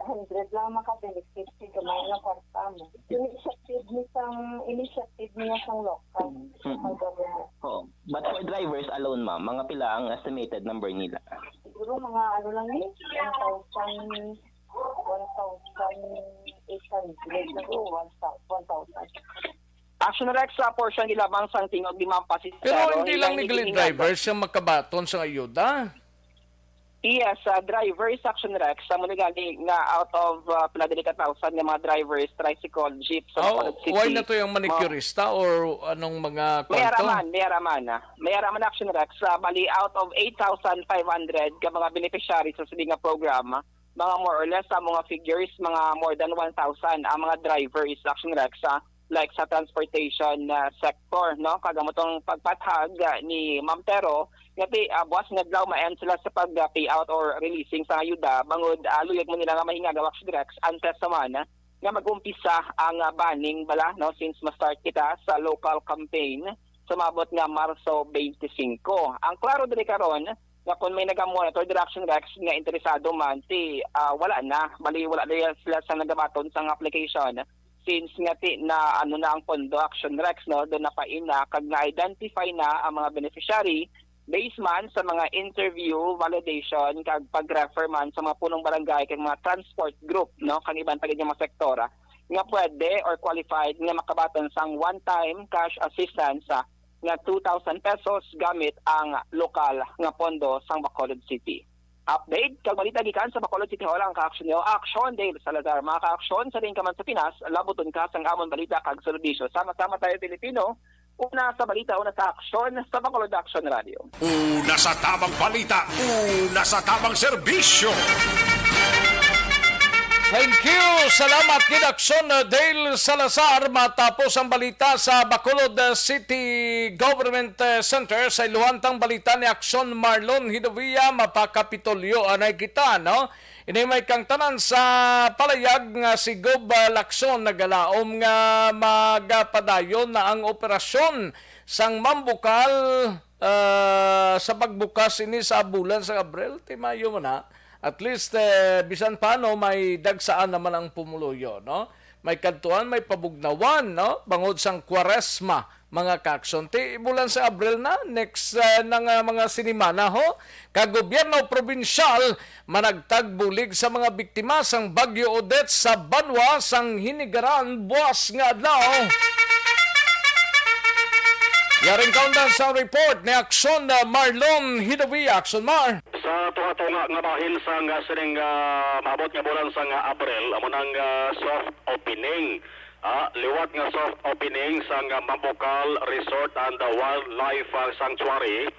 hundred lang maka-benefit si gamay nga kwarta mo. Initiative ni sang, initiative niya sang local, Mm. local government. Oo. But for drivers alone, ma'am, mga pila ang estimated number nila? Siguro mga ano lang ni, one thousand, one thousand eight hundred na to, one thou-, one thousand. Action Rex, sa portion ni lamang sang tingog ni Ma'am Pasisero, Pero hindi lang ni ilang Glenn gihingan driver siya makabaton sa ayuda. Yes, ah, drivers, Action Rex, sa mo ni gani nga out of, ah, pila dili ka thousand nga mga drivers, tricycle, jeep, sa Oh, Bacolod why City, na to yung mga manicurista or anong mga May kwanto? araman, may araman, ah. May araman, Action Rex, ah, bali out of eight thousand five hundred ka mga beneficiaries sa sini nga programa, mga more or less sa mga figures, mga more than one thousand ang mga drivers, Action Rex, ah, like sa transportation, ah, sector, no? Kag amo tong pagpathag, ah, ni Ma'am Tero, nga ti, ah, buwas nga adlaw ma-end sila sa pag, ah, payout or releasing sa ayuda, bangod, ah, luyag man nila nga mahingagaw, Action Rex, antes sa man, ah, nga mag-umpisa ang, ah, banning bala, no? Since ma-start kita sa local campaign, sumabot nga Marso twenty-five. Ang klaro diri karon, nga kung may naga-monitor diri, Action Rex, nga interesado man, ti, ah, wala na. Bali, wala na sila sa nagabaton sang application. Since nga ti na, ano na ang pondo, Action Rex, no? Doon na pa ina, kag na-identify na ang mga beneficiary based man sa mga interview, validation, kag pag-refer man sa mga punong barangay kag mga transport group, no? Kag iban pa gid nga mga sektor, ah, nga pwede or qualified nga makabaton sang one-time cash assistance, ah, nga two thousand pesos gamit ang lokal nga pondo sang Bacolod City. Update kag balita gikan sa Bacolod City Hall ang kaaksyon niyo. Aksyon, Dale Salazar. Mga kaaksyon, sa diin ka man sa Pinas, labuton ka sang amon balita kag serbisyo. Sama-sama tayo, Pilipino. Una sa balita, una sa aksyon, sa Bacolod Action Radio. Una sa tamang balita, una sa tamang serbisyo. Thank you. Salamat gid, Aksyon, uh, Dale Salazar. Matapos ang balita sa Bacolod, uh, City Government, uh, Center, sa iluhantang balita ni Aksyon Marlon Hidovia, mapakapitolyo anay kita, no? Ini may kangtanan sa palayag nga si Gob, uh, Lacson nagalaom nga magapadayon na ang operasyon sang mambukal, ah, sa pagbukas ini sa bulan sa Abril, ti mayo man na. At least, eh, bisan paano, may dagsaan naman ang pumuluyo, no? May kadtuan, may pabugnawan, no? Bangod sang Kwaresma, mga kakson. Ti bulan sa Abril na, next, eh, na nga mga sinimana, ho? Kag gobyerno probinsyal, managtag bulig sa mga biktima sang Bagyo Odette sa banwa sang Hinigaran buas nga adlaw. Yaring kaundan sa report ni Aksyon, uh, Marlon Hidawia. Aksyon, Mar. Sa tunga-tunga nga bahin sang, uh, sining, uh, maabot nga bulan sang, uh, Abril, amo nang, uh, soft opening Ah, liwat nga soft opening sang, ah, Mambucal Resort and Wildlife, ah, Sanctuary,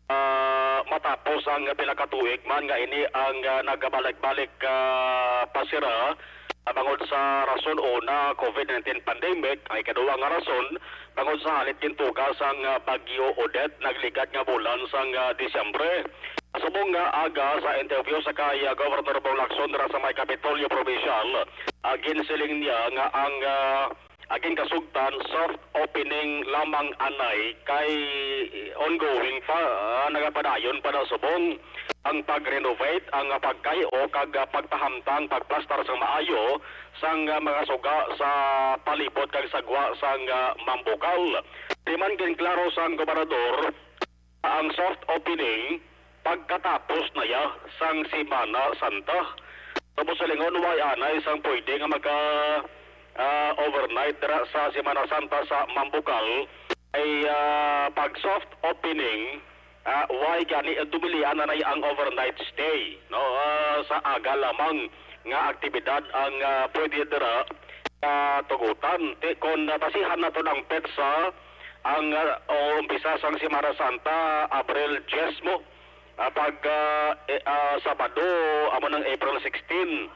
ah, matapos ang pila ka tuig man nga ini ang, ah, nagabalik-balik, ah, pasira, ah, bangod sa rason una, COVID nineteen pandemic, ang ikaduha nga rason, bangod sa halit gintuga sang, ah, Bagyo Odette, nagligad nga bulan sang, ah, Disyembre. Subong nga aga sa interview sa kay, ah, Governor Bong Lacson dira sa may Kapitolyo Provincial, ah, ginsiling niya nga ang, ah, ang kasugtan soft opening lamang anay kay ongoing pa, ah, nagapadayon pa na subong ang pag-renovate, ang pagkay-o kag, ah, pagpahamtang, pagplastar sang maayo sang, ah, mga suga sa palibot kag sagwa sang, ah, Mambucal. Di man ginklaro sang gobernador ang soft opening pagkatapos na ya sang Semana Santa. Tapos sa lingon, way anay sang pwede nga maka, ah, overnight dira sa Semana Santa sa Mambucal ay, ah, pag soft opening, ah, way gani, eh, dumilian na na ang overnight stay, no? Ah, sa aga lamang nga aktibidad ang, ah, pwede dira katugutan. Ti-, kon basihan naton ang petsa, ang, ah, o umpisa sang Semana Santa, Abril diyes mo. Ah, pag, ah, eh, ah, Sabado, amo nang April sixteen.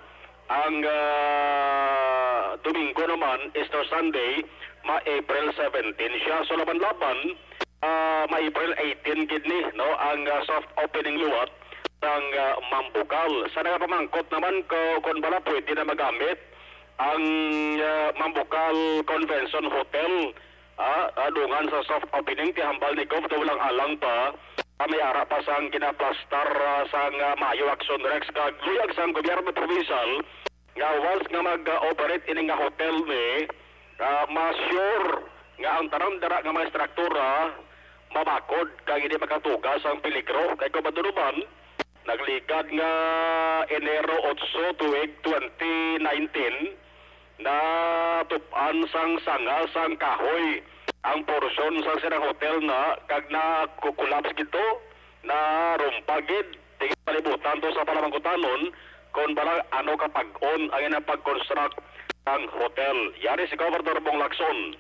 Ang, ah, Domingo naman, Easter Sunday, ma-April seventeen siya. So, laban-laban, ah, ma-April eighteen gid ni, no, ang, ah, soft opening liwat sang, ah, Mambucal. Sa nagapamangkot naman ko, kung bala pwede na magamit ang, ah, Mambucal Convention Hotel, ah, ah, dungan sa soft opening, ti hambal ni Gov Doulang Alang pa, ah, may ara pa sang ginaplastar, ah, sang, ah, Mayo Action Rex kag luyag sang gobyerno provincial nga once nga mag-operate ini nga hotel ni, ah, ma-sure nga ang tanan dira nga mga estruktura mabakod kag hindi makatuga sang peligro. Kay kung madunuman, nagligad nga Enero otso tuig twenty nineteen, natup-an sang sanga sang kahoy ang porsyon sang silang hotel na kag na-collapse gid to, narumpa gid. Tingin palibutan to sa palamangkutanon kung bala ano kapag-on ang ilang pag-construct sang hotel. Yari si Governor Bong Lacson.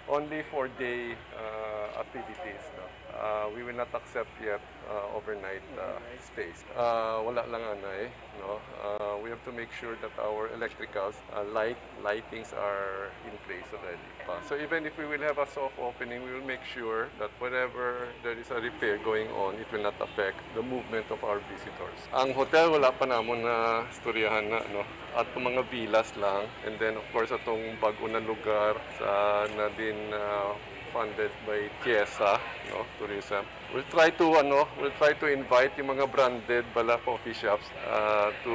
Only four-day, uh, activities, no? Uh, we will not accept yet, uh, overnight, uh, stays. Uh, wala lang anay, no? Uh, we have to make sure that our electricals, uh, light, lightings are in place already. Uh, so even if we will have a soft opening, we will make sure that wherever there is a repair going on, it will not affect the movement of our visitors. Ang hotel, wala pa namon na istoryahan na, no? At mga villas lang. And then, of course, atong bago na lugar sa, na din, ah, funded by TIESA, no? Tourism. We'll try to, ano, we'll try to invite yung mga branded bala coffee shops, ah, to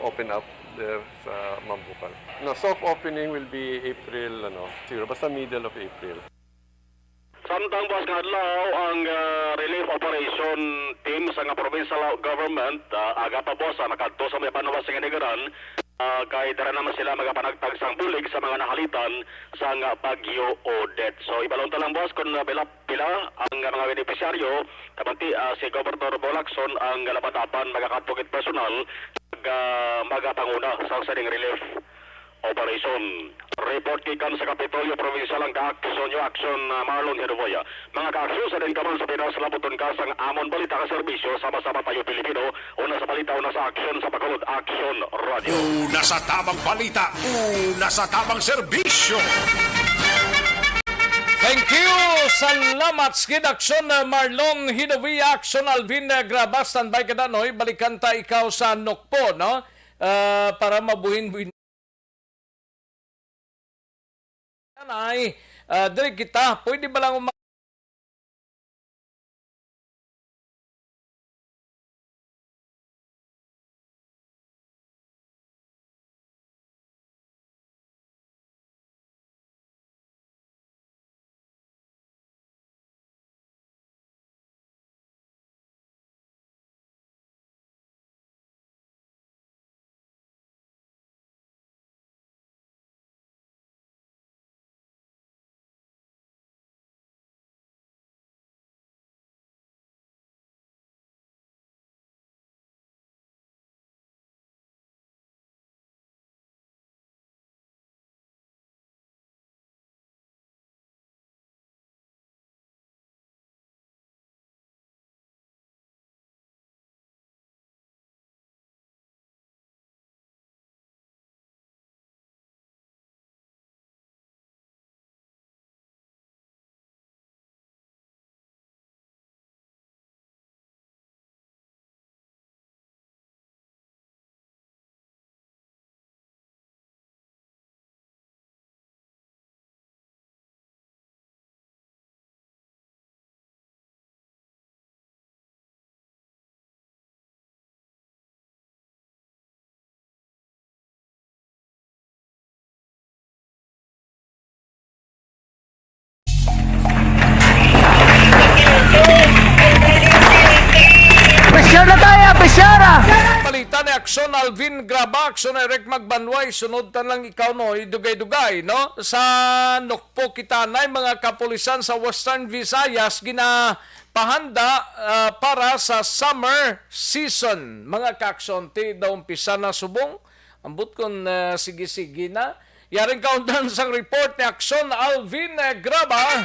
open up there sa Mambucal. No, soft opening will be April, ano, siguro basta middle of April. Samtang buas nga adlaw, ang, ah, relief operation team sa nga provincial government, ah, aga pa buas, ah, makadto sa may banwa sa Ginagaran, ah, kay dira naman sila magapanagtag sang bulig sa mga nahalitan sa nga Bagyo Odette. So, ibalon ta lang, buas, kung, ah, pila, pila ang, ah, mga benepisyaryo, kamanti, ah, si Gobernador Bong Lacson ang labad-aban magakadto gid personal, mag, ah, magapanguna sa sining relief operation. Report gikan sa Kapitolyo Provincial ang ka-aksyon nyo, aksyon, ah, Marlon Hiruboya. Mga ka-aksyon, sa din ka man sa Pinas, labuton ka sang amon balita ka serbisyo, sama-sama tayo Pilipino, una sa balita, una sa aksyon, sa Bacolod Aksyon Radio. Una sa tamang balita, una sa tamang serbisyo. Thank you! Salamat sa gid aksyon, ah, Marlon Hiruboya, aksyon Alvin, ah, Graba, standby ka danoy, balikan ta ikaw sa Nokpo, no? Ah, para mabuhin-buhin. Anay, ah, diri kita. Pwede ba lang uma- Aksyon Alvin Graba, Aksyon Eric Magbanway, sunod ta lang ikaw, no, idugay-dugay, no? Sa Nukpo kita nay mga kapulisan sa Western Visayas ginapahanda, ah, para sa summer season. Mga kaaksyon, ti daw umpisa na subong. Ambot kon, ah, sige-sige na. Yaring kaundan sang report ni Aksyon Alvin, eh, Graba.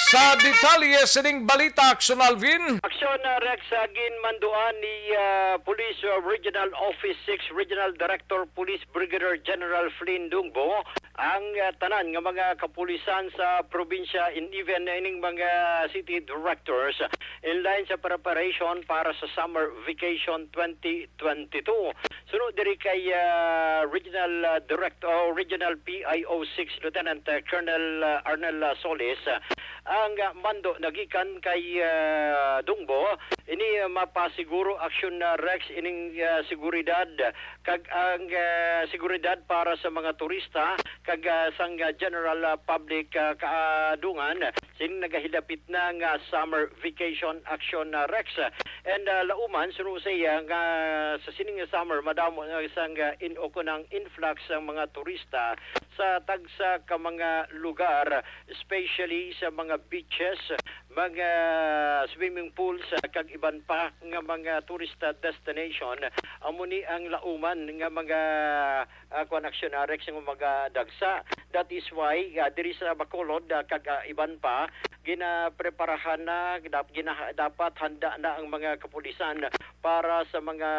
Sa detalye sining balita, Aksyon Alvin. Aksyon, ah, Rex, ah, ginmanduan ni, ah, Police, ah, Regional Office six Regional Director Police Brigadier General Flynn Dungbo ang, ah, tanan nga mga kapulisan sa probinsya and even ining mga city directors in line sa preparation para sa summer vacation twenty twenty-two. Suno diri kay, ah, Regional, ah, Director o Regional P I O six Lieutenant, ah, Colonel, ah, Arnel, ah, Solis, ah, ang, ah, mando nagikan kay, ah, Dungbo, ini, ah, mapasiguro aksyon na Rex ining, ah, seguridad kag ang, ah, seguridad para sa mga turista kag, ah, sang, ah, general, ah, public, ah, kaadungan. Sini nagahilapit na nga summer vacation action na Rex. And, ah, lauman, suno sa iya nga sa sining nga summer, madamo na sang, ah, in-, o kunang influx ang mga turista sa tagsa ka mga lugar, especially sa mga beaches, mga swimming pools, ah, kag iban pa nga mga turista destination. Amo ni ang lauman nga mga ah, kuwan, aksyonarex nga magadagsa. That is why, ah, diri sa Bacolod, ah, kag, ah, iban pa, ginapreparahan na, dap-, gina-, dapat handa na ang mga kapulisan para sa mga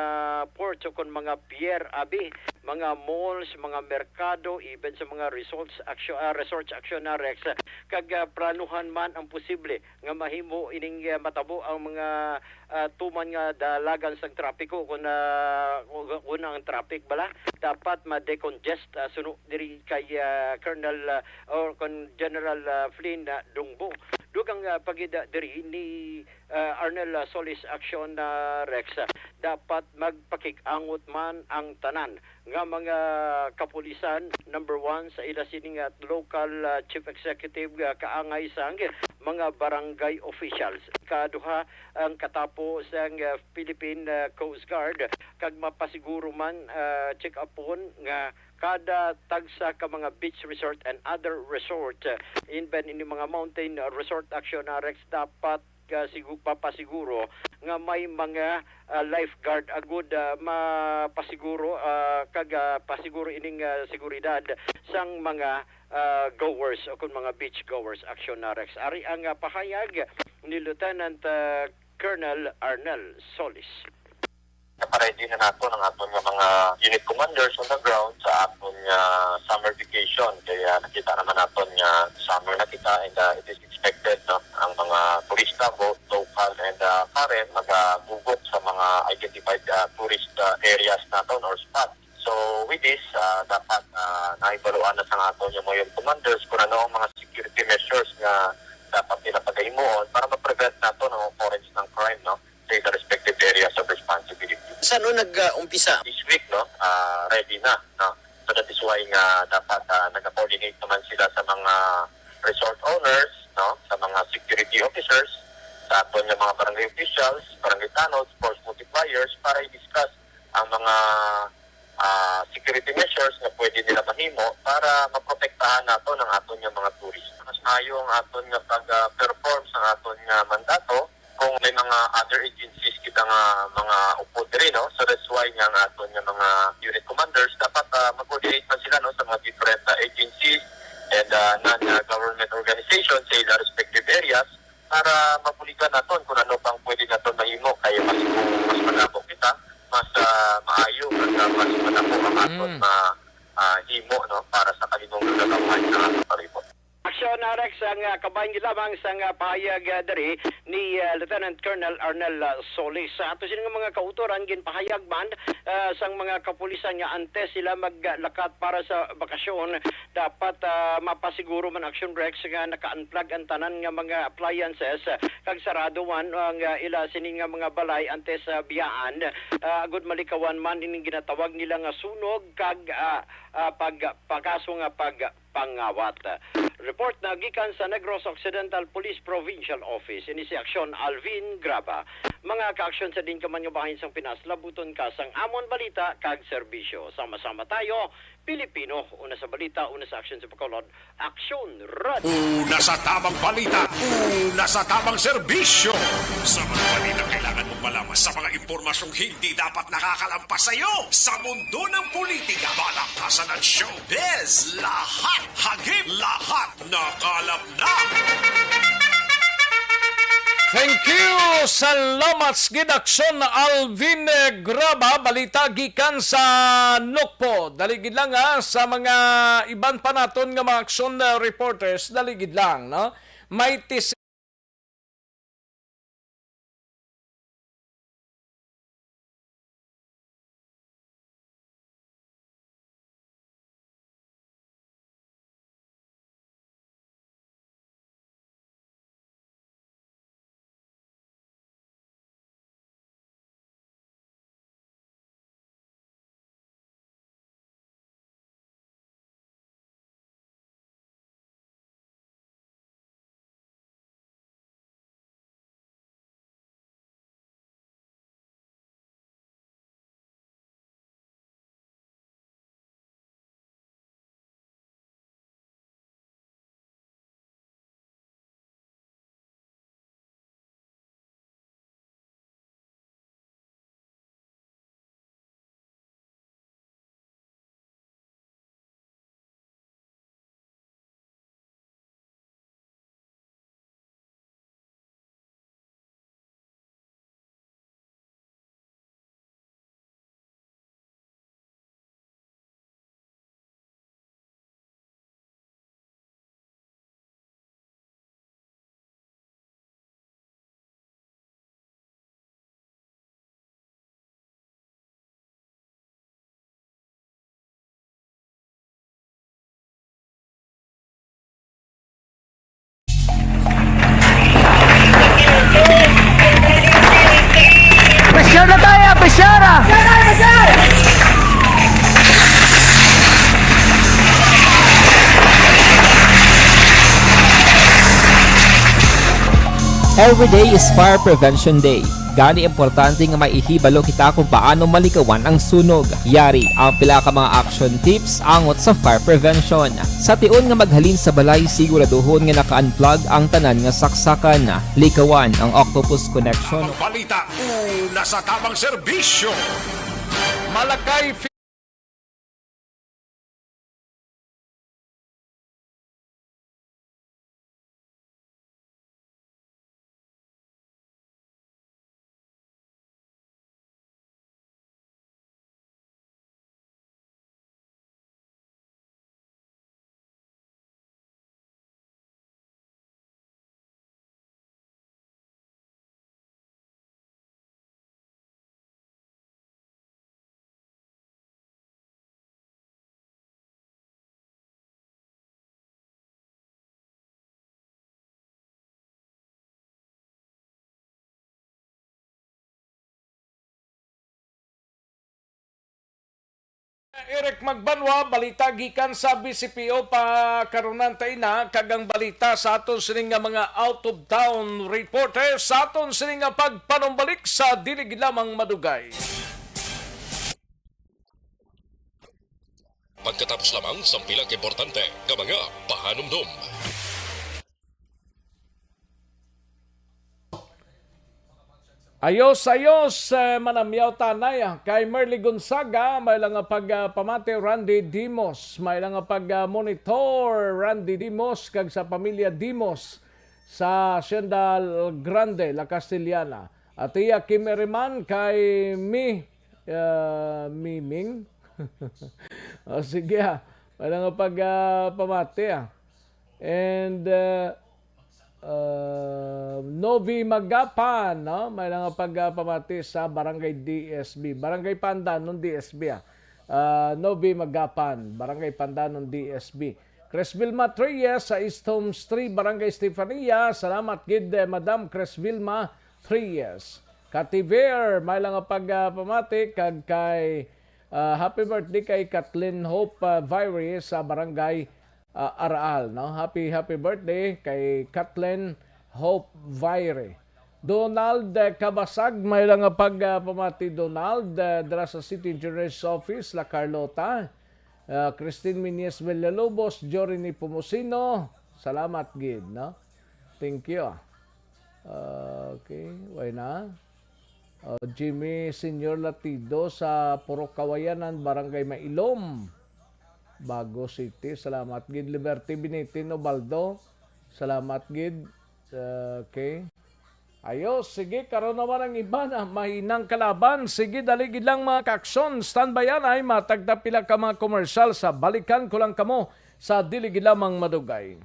ports o kon mga pier, abi, mga malls, mga merkado, even sa mga resorts, aksyo-, ah, resorts aksyonarex. Kag, ah, planuhan man ang posible nga mahimo ining, ah, matabo ang mga, ah, tuman nga dalagan sang trapiko kun, ah, kun, kun ang traffic bala dapat ma-decongest, ah, suno diri kay, ah, Colonel, ah, or kon General, ah, Flynn, ah, Dungbo. Dugang, ah, pagida diri ni, ah, Arnel, ah, Solis Action, ah, Rex, ah, dapat magpakig-angot man ang tanan nga mga kapulisan, number one, sa ila sini nga local, ah, chief executive, ah, kaangay sang mga barangay officials. Ikaduha, ang katapo sang, ah, Philippine, ah, Coast Guard, kag mapasiguro man, ah, check-upon nga kada tagsa ka mga beach resort and other resort, ah, even ini mga mountain, ah, resort action, ah, Rex, dapat ka sigu-, papasiguro nga may mga, ah, lifeguard agud, ah, mapasiguro, ah, kag, ah, pasiguro ining, ah, seguridad sang mga, ah, goers o kon mga beach goers, aksyonarex. Ari ang, ah, pahayag ni Lieutenant, ah, Colonel Arnel Solis. Nakaready na naton ang aton nga mga unit commanders on the ground sa aton nga summer vacation. Kaya nakita naman naton nga summer na kita and, ah, it is expected, no, ang mga turista, both local and, ah, foreign, magagugok sa mga identified, ah, tourist, ah, areas naton or spots. So, with this, ah, dapat, ah, nahibaluan na sa aton nga mga unit commanders kung ano ang mga security measures nga dapat nila pagahimuon para ma-prevent naton ang occurrence ng crime, no? Sa ilang respective areas of responsibility. Saan o nag-umpisa? This week, no? Ah, ready na, no? So that is why nga dapat, ah, nag-coordinate naman sila sa mga resort owners, no? Sa mga security officers, sa aton nga mga barangay officials, barangay tanod, force multipliers para i-discuss ang mga, ah, security measures nga pwede nila mahimo para maprotektahan naton ang aton nga mga turista. Mas maayo ang aton nga pag-perform sa aton nga mandato. Kung may mga other agencies kita nga mga upod diri, no? So that's why nga ang aton nga mga unit commanders dapat, ah, mag-coordinate man sila, no, sa mga different, ah, agencies and, ah, non-government organizations sa ilang respective areas para mabuligan naton kung ano pang pwede naton mahimo, kay mas, kung mas malabo kita, mas, ah, maayo at, ah, mas malabo ang aton Mm. ma-, ah, himo, no, para sa kalinong kagawad sa aton palibot. Aksyon, ah, Rex, ang, ah, kabahin gid lamang sang, ah, pahayag, ah, diri ni, ah, Lieutenant Colonel Arnel, ah, Solis. Sa ato sini nga mga kautoran, ginpahayag man, ah, sang mga kapulisan nga antes sila maglakat para sa bakasyon, dapat, ah, mapasiguro man, Aksyon Rex, nga naka-unplug ang tanan nga mga appliances, ah, kag sarado man ang, ah, ila sini nga mga balay antes sa biyaan, ah, agud malikawan man ining ginatawag nila nga sunog kag, ah, ah, pag-, pagkaso nga pagpangawat. Report na gikan sa Negros Occidental Police Provincial Office. Ini si Aksyon Alvin Graba. Mga kaaksyon, sa din ka man nga bahin sang Pinas, labuton ka sang amon balita kag serbisyo. Sama-sama tayo, Pilipino. Una sa balita, una sa aksyon sa Bacolod, Aksyon Radio. Una sa tamang balita, una sa tamang serbisyo. Sa mga balita kailangan mong malaman, sa mga impormasyong hindi dapat nakakalampas sa iyo. Sa mundo ng politika, balakasan at showbiz, lahat hagip, lahat nakalap na. Thank you. Salamat sa gid, Aksyon Alvin, eh, Graba. Balita gikan sa Nukpo. Dali gid lang, ha, sa mga iban pa naton nga mga aksyon, eh, reporters. Dali gid lang, no? May tis- Pressure na tayo, pressure ah! Every day is Fire Prevention Day. Gani, importante nga may ihibalo kita kung paano malikawan ang sunog. Yari ang pila ka mga action tips angot sa fire prevention. Sa tion nga maghalin sa balay, siguraduhon nga naka-unplug ang tanan nga saksakan. Likawan ang octopus connection. Ang balita, una sa tamang serbisyo. Malakay. Eric Magbanwa, balita gikan sa B C P O pa karunan ta ina, kag ang balita sa aton sini nga mga out of town reporter sa aton sini nga pagpanumbalik sa dili gid lamang madugay. Pagkatapos lamang sang pila ka importante nga mga pahanumdom. Ayos, ayos, eh, manamyaw tanay, ah. Kay Merly Gonzaga, may lang nga pag, ah, pamati, Randy Dimos, may lang nga pag, ah, monitor, Randy Dimos, kag sa pamilya Dimos sa Hacienda Grande, La Castellana. At iya Kim Eriman, kay Mi, ah, Miming. O, sige, ah. May lang nga pag, ah, pamati, ah. And, uh, uh, Novi Magapan, no? May lang nga pagpamati sa Barangay D S B. Barangay Pandanon, D S B, ah. Uh, Novi Magapan, Barangay Pandanon, D S B. Cresvilma Treyes sa East Homes three, Barangay Estefania. Salamat gid, eh, Madam Cresvilma Treyes. Kativer, may lang nga pagpamati kag kay, uh, happy birthday kay Kathleen Hope, uh, Virey sa Barangay ah, Araal, no? Happy, happy birthday kay Kathleen Hope Vaire. Donald, eh, Kabasag, may lang nga pag, ah, pamati, Donald, eh, dira sa City Engineers Office, La Carlota. Ah, Christine Miñez Villalobos, Jory Nepomuceno, salamat gid, no? Thank you. Ah, okay, why na? Ah, Jimmy Senior Latido sa Purok Kawayanan, Barangay Mailom, Bago City. Salamat gid. Liberty Binitin Ubaldo, salamat gid. Ah, okay. Ayo, sige, karon naman ang iba na mahinang kalaban. Sige, dali gid lang, mga kaaksyon. Standby anay, matag ta pila ka mga komersyal sa balikan ko lang kamo sa dili gid lamang madugay.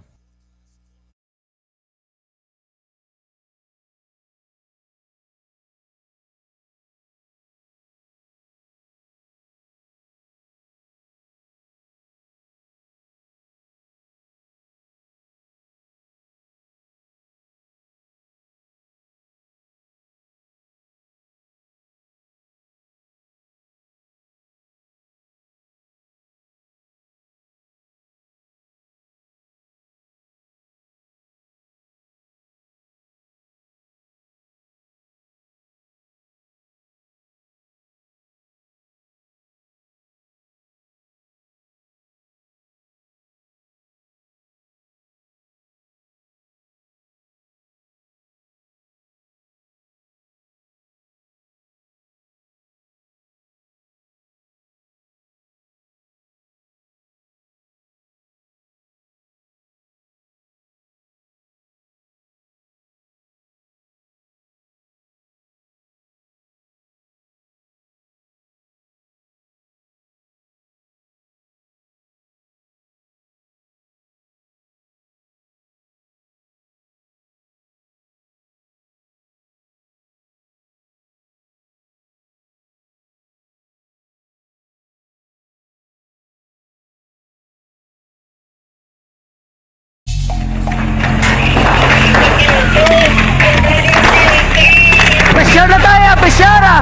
Pressure na tayo, pressure ah!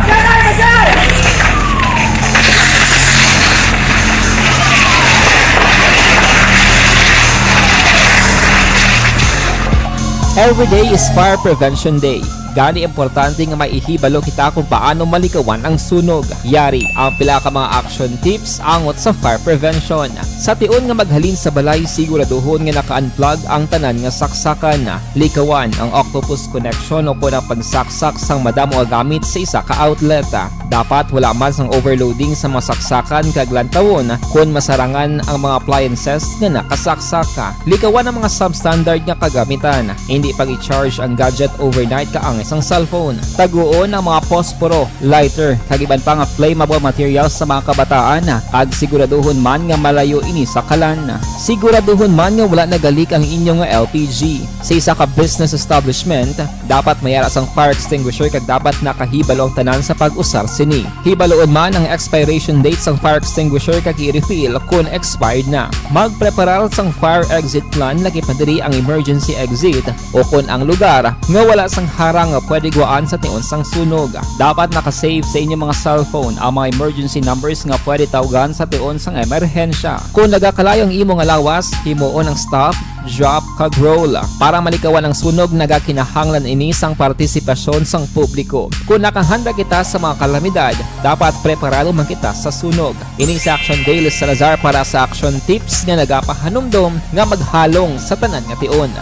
Every day is Fire Prevention Day. Gani, importante nga maihibalo kita kung paano malikawan ang sunog. Yari ang pila ka mga action tips angot sa fire prevention. Sa tion nga maghalin sa balay, siguraduhon nga naka-unplug ang tanan nga saksakan. Likawan ang octopus connection o kon ang pagsaksak sang madamo nga gamit sa isa ka outlet. Dapat wala man sang overloading sa mga saksakan kag lantawon kon masarangan ang mga appliances nga nakasaksak. Likawan ang mga substandard nga kagamitan. Hindi pag-i-charge ang gadget overnight kaangay sang cellphone. Taguon ang mga posporo, lighter, kag iban pa nga flammable materials sa mga kabataan, kag siguraduhon man nga malayo ini sa kalan. Siguraduhon man nga wala nagalik ang inyo nga L P G. Sa isa ka business establishment, dapat may ara sang fire extinguisher kag dapat nakahibalo ang tanan sa pag-usar sini. Hibaloon man ang expiration date sang fire extinguisher kag i-refill kon expired na. Magpreparar sang fire exit plan, lakip na diri ang emergency exit o kon ang lugar nga wala sang harang nga pwede guwaan sa tion sang sunog. Dapat naka-save sa inyo mga cellphone ang mga emergency numbers nga pwede tawgan sa tion sang emerhensya. Kon nagakalayo ang imo nga lawas, himuon ang stop, drop, kag roll. Para malikawan ang sunog, nagakinahanglan ini sang partisipasyon sang publiko. Kon nakahanda kita sa mga kalamidad, dapat preparado man kita sa sunog. Ini si Action Daily Salazar para sa Action Tips nga nagapahanumdom nga maghalong sa tanan nga tion.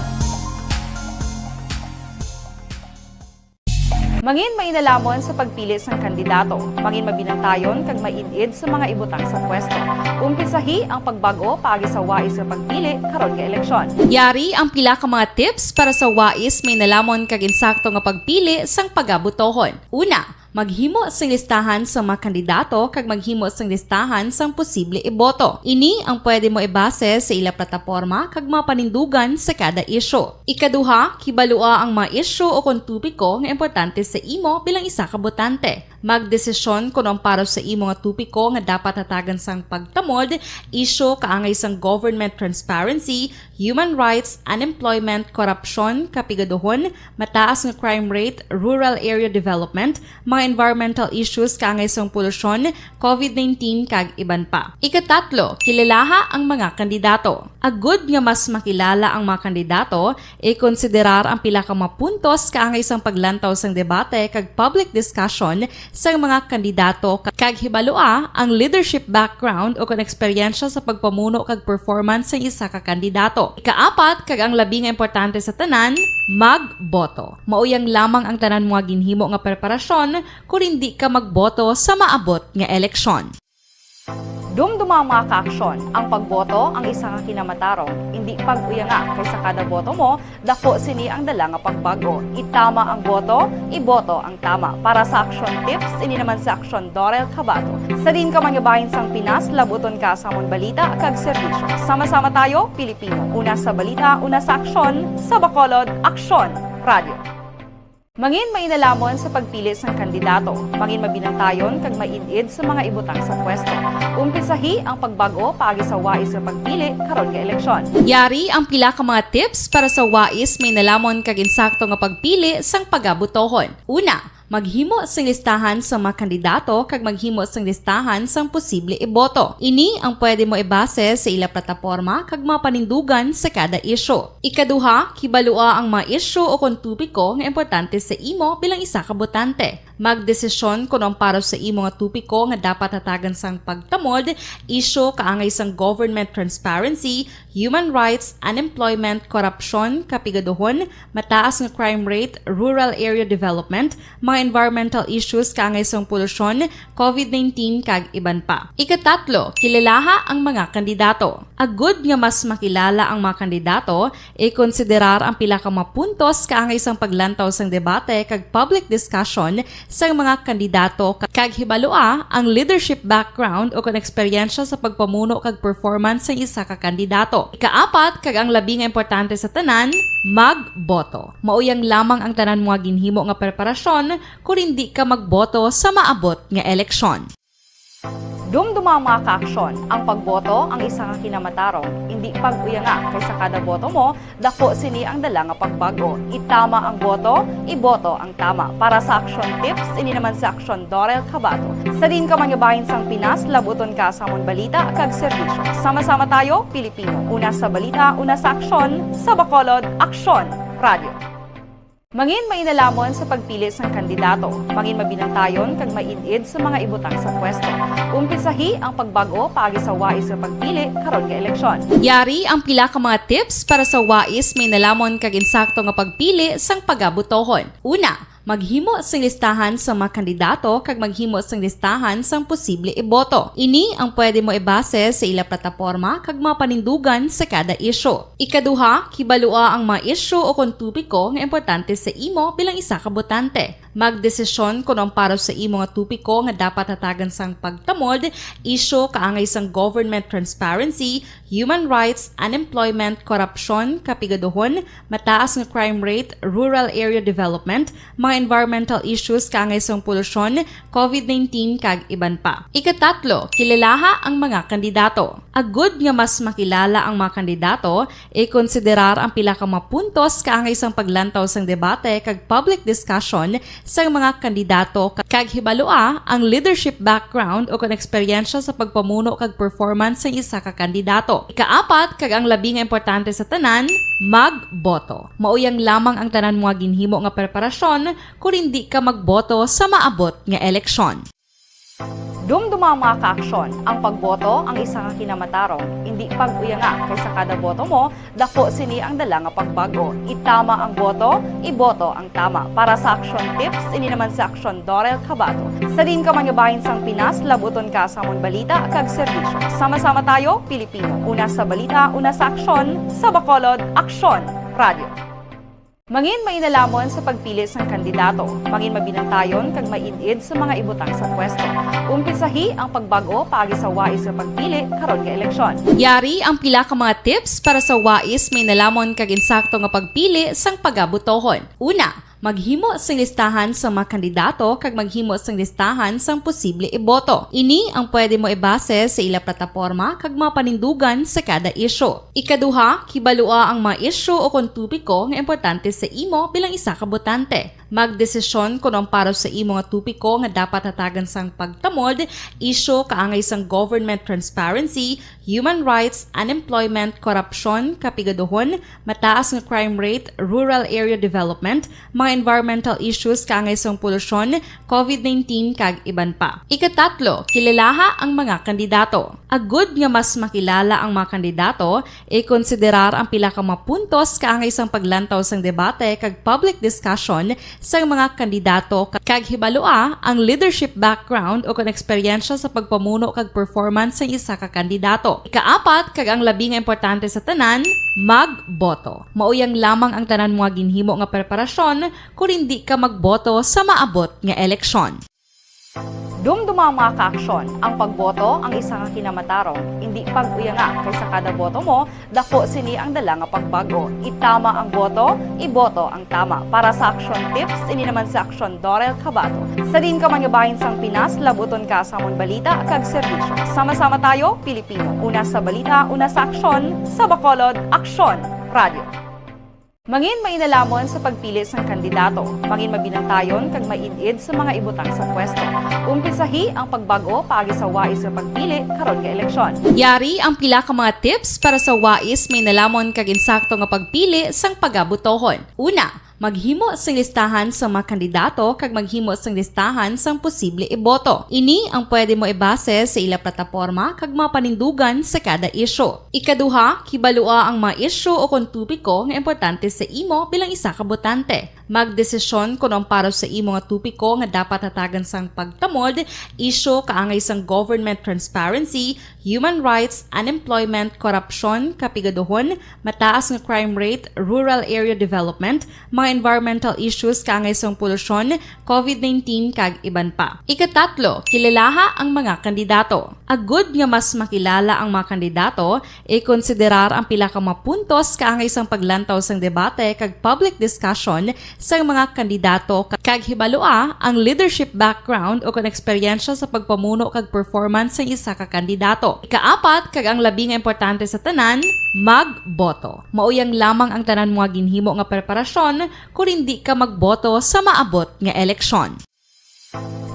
Mangin mainalamon sa pagpili sang kandidato. Mangin mabinantayon kag maid-id sa mga ibutang sa pwesto. Umpisahi ang pagbag-o paagi sa wais nga pagpili karon nga eleksyon. Yari ang pila ka mga tips para sa wais, mainalamon kag insakto nga pagpili sang pagabotohon. Una, maghimo sing listahan sa mga kandidato kag maghimo sing listahan sang posible iboto. Ini ang pwede mo ibase sa ila plataporma kag mga panindugan sa kada isyu. Ikaduha, kibalua ang mga isyu o kon topiko nga importante sa imo bilang isa ka botante. Magdesisyon kon ang para sa imo nga topiko nga dapat hatagan sang pagtamod, isyu kaangay sang government transparency, human rights, unemployment, korupsyon, kapigaduhon, mataas nga crime rate, rural area development, mga environmental issues kaangay sang polusyon, covid nineteen, kag iban pa. Ikatatlo, kilalaha ang mga kandidato. Agud nga mas makilala ang mga kandidato, ikonsiderar ang pila ka mga puntos kaangay sang paglantaw sang debate kag public discussion sang mga kandidato ka-, kag hibalua ang leadership background o kon eksperyensya sa pagpamuno kag performance sang isa ka kandidato. Ikaapat, kag ang labi nga importante sa tanan, magboto. Mao yang lamang ang tanan mga ginhimo nga preparasyon kon hindi ka magboto sa maabot nga eleksyon. Dumduma ang mga kaaksyon. Ang pagboto ang isa ka kinamatarong. Indi pag-uyanga, kay sa kada boto mo, dako sini ang dala nga pagbag-o. Itama ang boto, iboto ang tama. Para sa aksyon tips, ini naman si Aksyon Dorel Cabato. Sa diin ka man nga bahin sang Pinas, labuton ka sa amon balita kag serbisyo. Sama-sama tayo, Pilipino. Una sa balita, una sa aksyon, sa Bacolod, Aksyon Radio. Mangin mainalhamon sa pagpili sang kandidato. Mangin mabinantayon kag maid-id sa mga ibutang sa pwesto. Umpisahi ang pagbag-o paagi sa wais nga pagpili karon nga eleksyon. Yari ang pila ka mga tips para sa wais, mainalhamon kag insakto nga pagpili sang pagabotohon. Una, maghimo sing listahan sa mga kandidato kag maghimo sing listahan sang posible iboto. Ini ang pwede mo ibase sa ila plataporma kag mga panindugan sa kada isyu. Ikaduha, kibalua ang mga isyu o kon topiko nga importante sa imo bilang isa ka botante. Magdesisyon kon ang para sa imo nga topiko nga dapat hatagan sang pagtamod, isyu kaangay sang government transparency, human rights, unemployment, korupsyon, kapigaduhon, mataas nga crime rate, rural area development, mga environmental issues kaangay sang polusyon, covid nineteen, kag iban pa. Ikatatlo, kilalaha ang mga kandidato. Agud nga mas makilala ang mga kandidato, ikonsiderar ang pila ka mga puntos kaangay sang paglantaw sang debate kag public discussion sang mga kandidato ka-, kag hibalua ang leadership background o kon eksperyensya sa pagpamuno kag performance sang isa ka kandidato. Ikaapat, kag ang labi nga importante sa tanan, magboto. Mao yang lamang ang tanan mga ginhimo nga preparasyon kon hindi ka magboto sa maabot nga eleksyon. Dumduma ang mga kaaksyon. Ang pagboto ang isa ka kinamatarong. Indi pag-uyanga, kay sa kada boto mo, dako sini ang dala nga pagbag-o. Itama ang boto, iboto ang tama. Para sa aksyon tips, ini naman si Aksyon Dorel Cabato. Sa diin ka man nga bahin sang Pinas, labuton ka sa amon balita kag serbisyo. Sama-sama tayo, Pilipino. Una sa balita, una sa aksyon, sa Bacolod, Aksyon Radio. Mangin mainalhamon sa pagpili sang kandidato. Mangin mabinantayon kag maid-id sa mga ibutang sa pwesto. Umpisahi ang pagbag-o paagi sa wais nga pagpili karon nga eleksyon. Yari ang pila ka mga tips para sa wais, mainalhamon kag insakto nga pagpili sang pagabotohon. Una, maghimo sing listahan sa mga kandidato kag maghimo sing listahan sang posible iboto. Ini ang pwede mo ibase sa ila plataporma kag mga panindugan sa kada isyu. Ikaduha, kibalua ang mga isyu o kon topiko nga importante sa imo bilang isa ka botante. Magdesisyon kon ang para sa imo nga topiko nga dapat hatagan sang pagtamod, isyu kaangay sang government transparency, human rights, unemployment, korupsyon, kapigaduhon, mataas nga crime rate, rural area development, mga environmental issues kaangay sang polusyon, covid nineteen, kag iban pa. Ikatatlo, kilalaha ang mga kandidato. Agud nga mas makilala ang mga kandidato, ikonsiderar ang pila ka mga puntos kaangay sang paglantaw sang debate kag public discussion sang mga kandidato ka-, kag hibalua ang leadership background o kon eksperyensya sa pagpamuno kag performance sang isa ka kandidato. Ikaapat, kag ang labi nga importante sa tanan, magboto. Mao yang lamang ang tanan mga ginhimo nga preparasyon kon hindi ka magboto sa maabot nga eleksyon. Dumduma ang mga kaaksyon. Ang pagboto ang isa ka kinamatarong. Indi pag-uyanga, kay sa kada boto mo, dako sini ang dala nga pagbag-o. Itama ang boto, iboto ang tama. Para sa aksyon tips, ini naman si Aksyon Dorel Cabato. Sa diin ka man nga bahin sang Pinas, labuton ka sa amon balita kag serbisyo. Sama-sama tayo, Pilipino. Una sa balita, una sa aksyon, sa Bacolod, Aksyon Radio. Mangin mainalhamon sa pagpili sang kandidato. Mangin mabinantayon kag maid-id sa mga ibutang sa pwesto. Umpisahi ang pagbag-o paagi sa wais nga pagpili karon nga eleksyon. Yari ang pila ka mga tips para sa wais, mainalhamon kag insakto nga pagpili sang pagabotohon. Una, maghimo sing listahan sa mga kandidato kag maghimo sing listahan sang posible iboto. Ini ang pwede mo ibase sa ila plataporma kag mga panindugan sa kada isyu. Ikaduha, kibalua ang mga isyu o kon topiko nga importante sa imo bilang isa ka botante. Magdesisyon kon ang para sa imo nga topiko nga dapat hatagan sang pagtamod, isyu kaangay sang government transparency, human rights, unemployment, korupsyon, kapigaduhon, mataas nga crime rate, rural area development, mga environmental issues kaangay sang polusyon, covid nineteen, kag iban pa. Ikatatlo, kilalaha ang mga kandidato. Agud nga mas makilala ang mga kandidato, ikonsiderar ang pila ka mga puntos kaangay sang paglantaw sang debate kag public discussion sang mga kandidato, ka-, kag hibalua ang leadership background o kon eksperyensya sa pagpamuno kag performance sang isa ka kandidato. Ikaapat, kag ang labi nga importante sa tanan, magboto. Mao yang lamang ang tanan mo nga ginhimo nga preparasyon kon indi ka magboto sa maabot nga eleksyon. Dumduma ang mga kaaksyon. Ang pagboto ang isa ka kinamatarong. Indi pag-uyanga, kay sa kada boto mo, dako sini ang dala nga pagbago. Itama ang boto, iboto ang tama. Para sa Aksyon Tips, ini naman si Aksyon Dorel Cabato. Sa diin ka man nga bahin sang Pinas, labuton ka sa amon balita kag serbisyo. Sama-sama tayo, Pilipino. Una sa balita, una sa aksyon, sa Bacolod, Aksyon Radio. Mangin mainalamon sa pagpili sang kandidato. Mangin mabinantayon kag maid-id sa mga ibutang sa pwesto. Umpisahi ang pagbago paagi sa wais nga pagpili karon nga eleksyon. Yari ang pila ka mga tips para sa wais, mainalamon kag insakto nga pagpili sang pagabutohon. Una, maghimo sing listahan sa mga kandidato kag maghimo sing listahan sang posible iboto. Ini ang pwede mo ibase sa ila plataporma kag mga panindugan sa kada isyu. Ikaduha, kibalua ang mga isyu o kon topiko nga importante sa imo bilang isa ka botante. Magdesisyon kon ang para sa imo nga topiko nga dapat hatagan sang pagtamod, isyu kaangay sang government transparency, human rights, unemployment, korupsyon, kapigaduhon, mataas nga crime rate, rural area development, mga environmental issues kaangay sang polusyon, covid nineteen, kag iban pa. Ikatatlo, kilalaha ang mga kandidato. Agud nga mas makilala ang mga kandidato, ikonsiderar ang pila ka mga puntos kaangay sang paglantaw sang debate kag public discussion sang mga kandidato, ka-, kag hibalua ang leadership background o kon eksperyensya sa pagpamuno kag performance sang isa ka kandidato. Ikaapat, kag ang labi nga importante sa tanan, magboto. Mao yang lamang ang tanan mo nga ginhimo nga preparasyon kon indi ka magboto sa maabot nga eleksyon.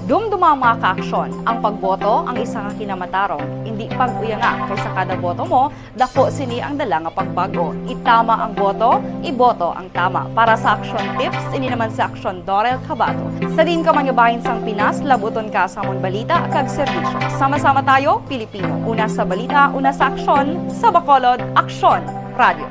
Dumduma ang mga kaaksyon. Ang pagboto ang isa ka kinamatarong. Indi pag-uyanga, kay sa kada boto mo, dako sini ang dala nga pagbago. Itama ang boto, iboto ang tama. Para sa Aksyon Tips, ini naman si Aksyon Dorel Cabato. Sa diin ka man nga bahin sang Pinas, labuton ka sa amon balita kag serbisyo. Sama-sama tayo, Pilipino. Una sa balita, una sa aksyon, sa Bacolod, Aksyon Radio.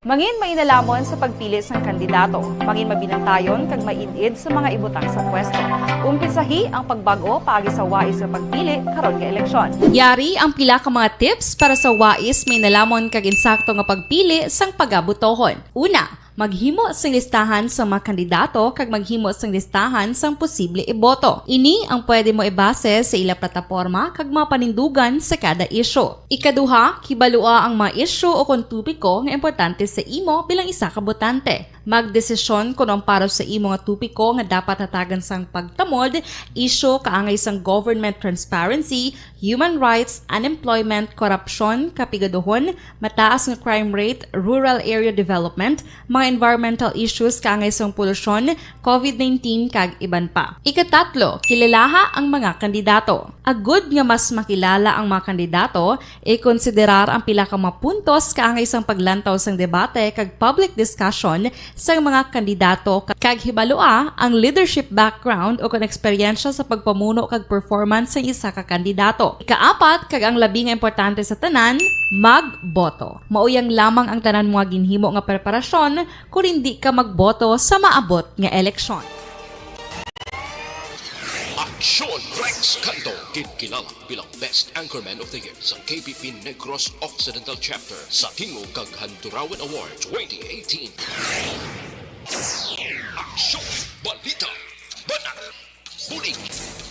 Mangin mainalamon sa pagpili sang kandidato. Mangin mabinantayon kag maid-id sa mga ibutang sa pwesto. Umpisahi ang pagbago paagi sa wais nga pagpili karon nga eleksyon. Yari ang pila ka mga tips para sa wais, mainalamon kag insakto nga pagpili sang pagabutohon. Una, maghimo sing listahan sa mga kandidato kag maghimo sing listahan sang posible iboto. Ini ang pwede mo ibase sa ila plataporma kag mga panindugan sa kada isyu. Ikaduha, kibalua ang mga isyu o kon topiko nga importante sa imo bilang isa ka botante. Magdesisyon kon ang para sa imo nga topiko nga dapat hatagan sang pagtamod, isyu kaangay sang government transparency, human rights, unemployment, korupsyon, kapigaduhon, mataas nga crime rate, rural area development, mga environmental issues kaangay sang polusyon, covid nineteen, kag iban pa. Ikatatlo, kilalaha ang mga kandidato. Agud nga mas makilala ang mga kandidato, ikonsiderar ang pila ka mga puntos kaangay sang paglantaw sang debate kag public discussion sang mga kandidato, ka-, kag hibalua ang leadership background o kon eksperyensya sa pagpamuno kag performance sang isa ka kandidato. Ikaapat, kag ang labi nga importante sa tanan, magboto. Mao yang lamang ang tanan mo nga ginhimo nga preparasyon kon indi ka magboto sa maabot nga eleksyon. Aksyon Rex Canto, ginkilala bilang Best Anchorman of the Year sa K P P Negros Occidental Chapter sa Tingog kag Handurawan Award twenty eighteen. Aksyon, balita, banat, bulig.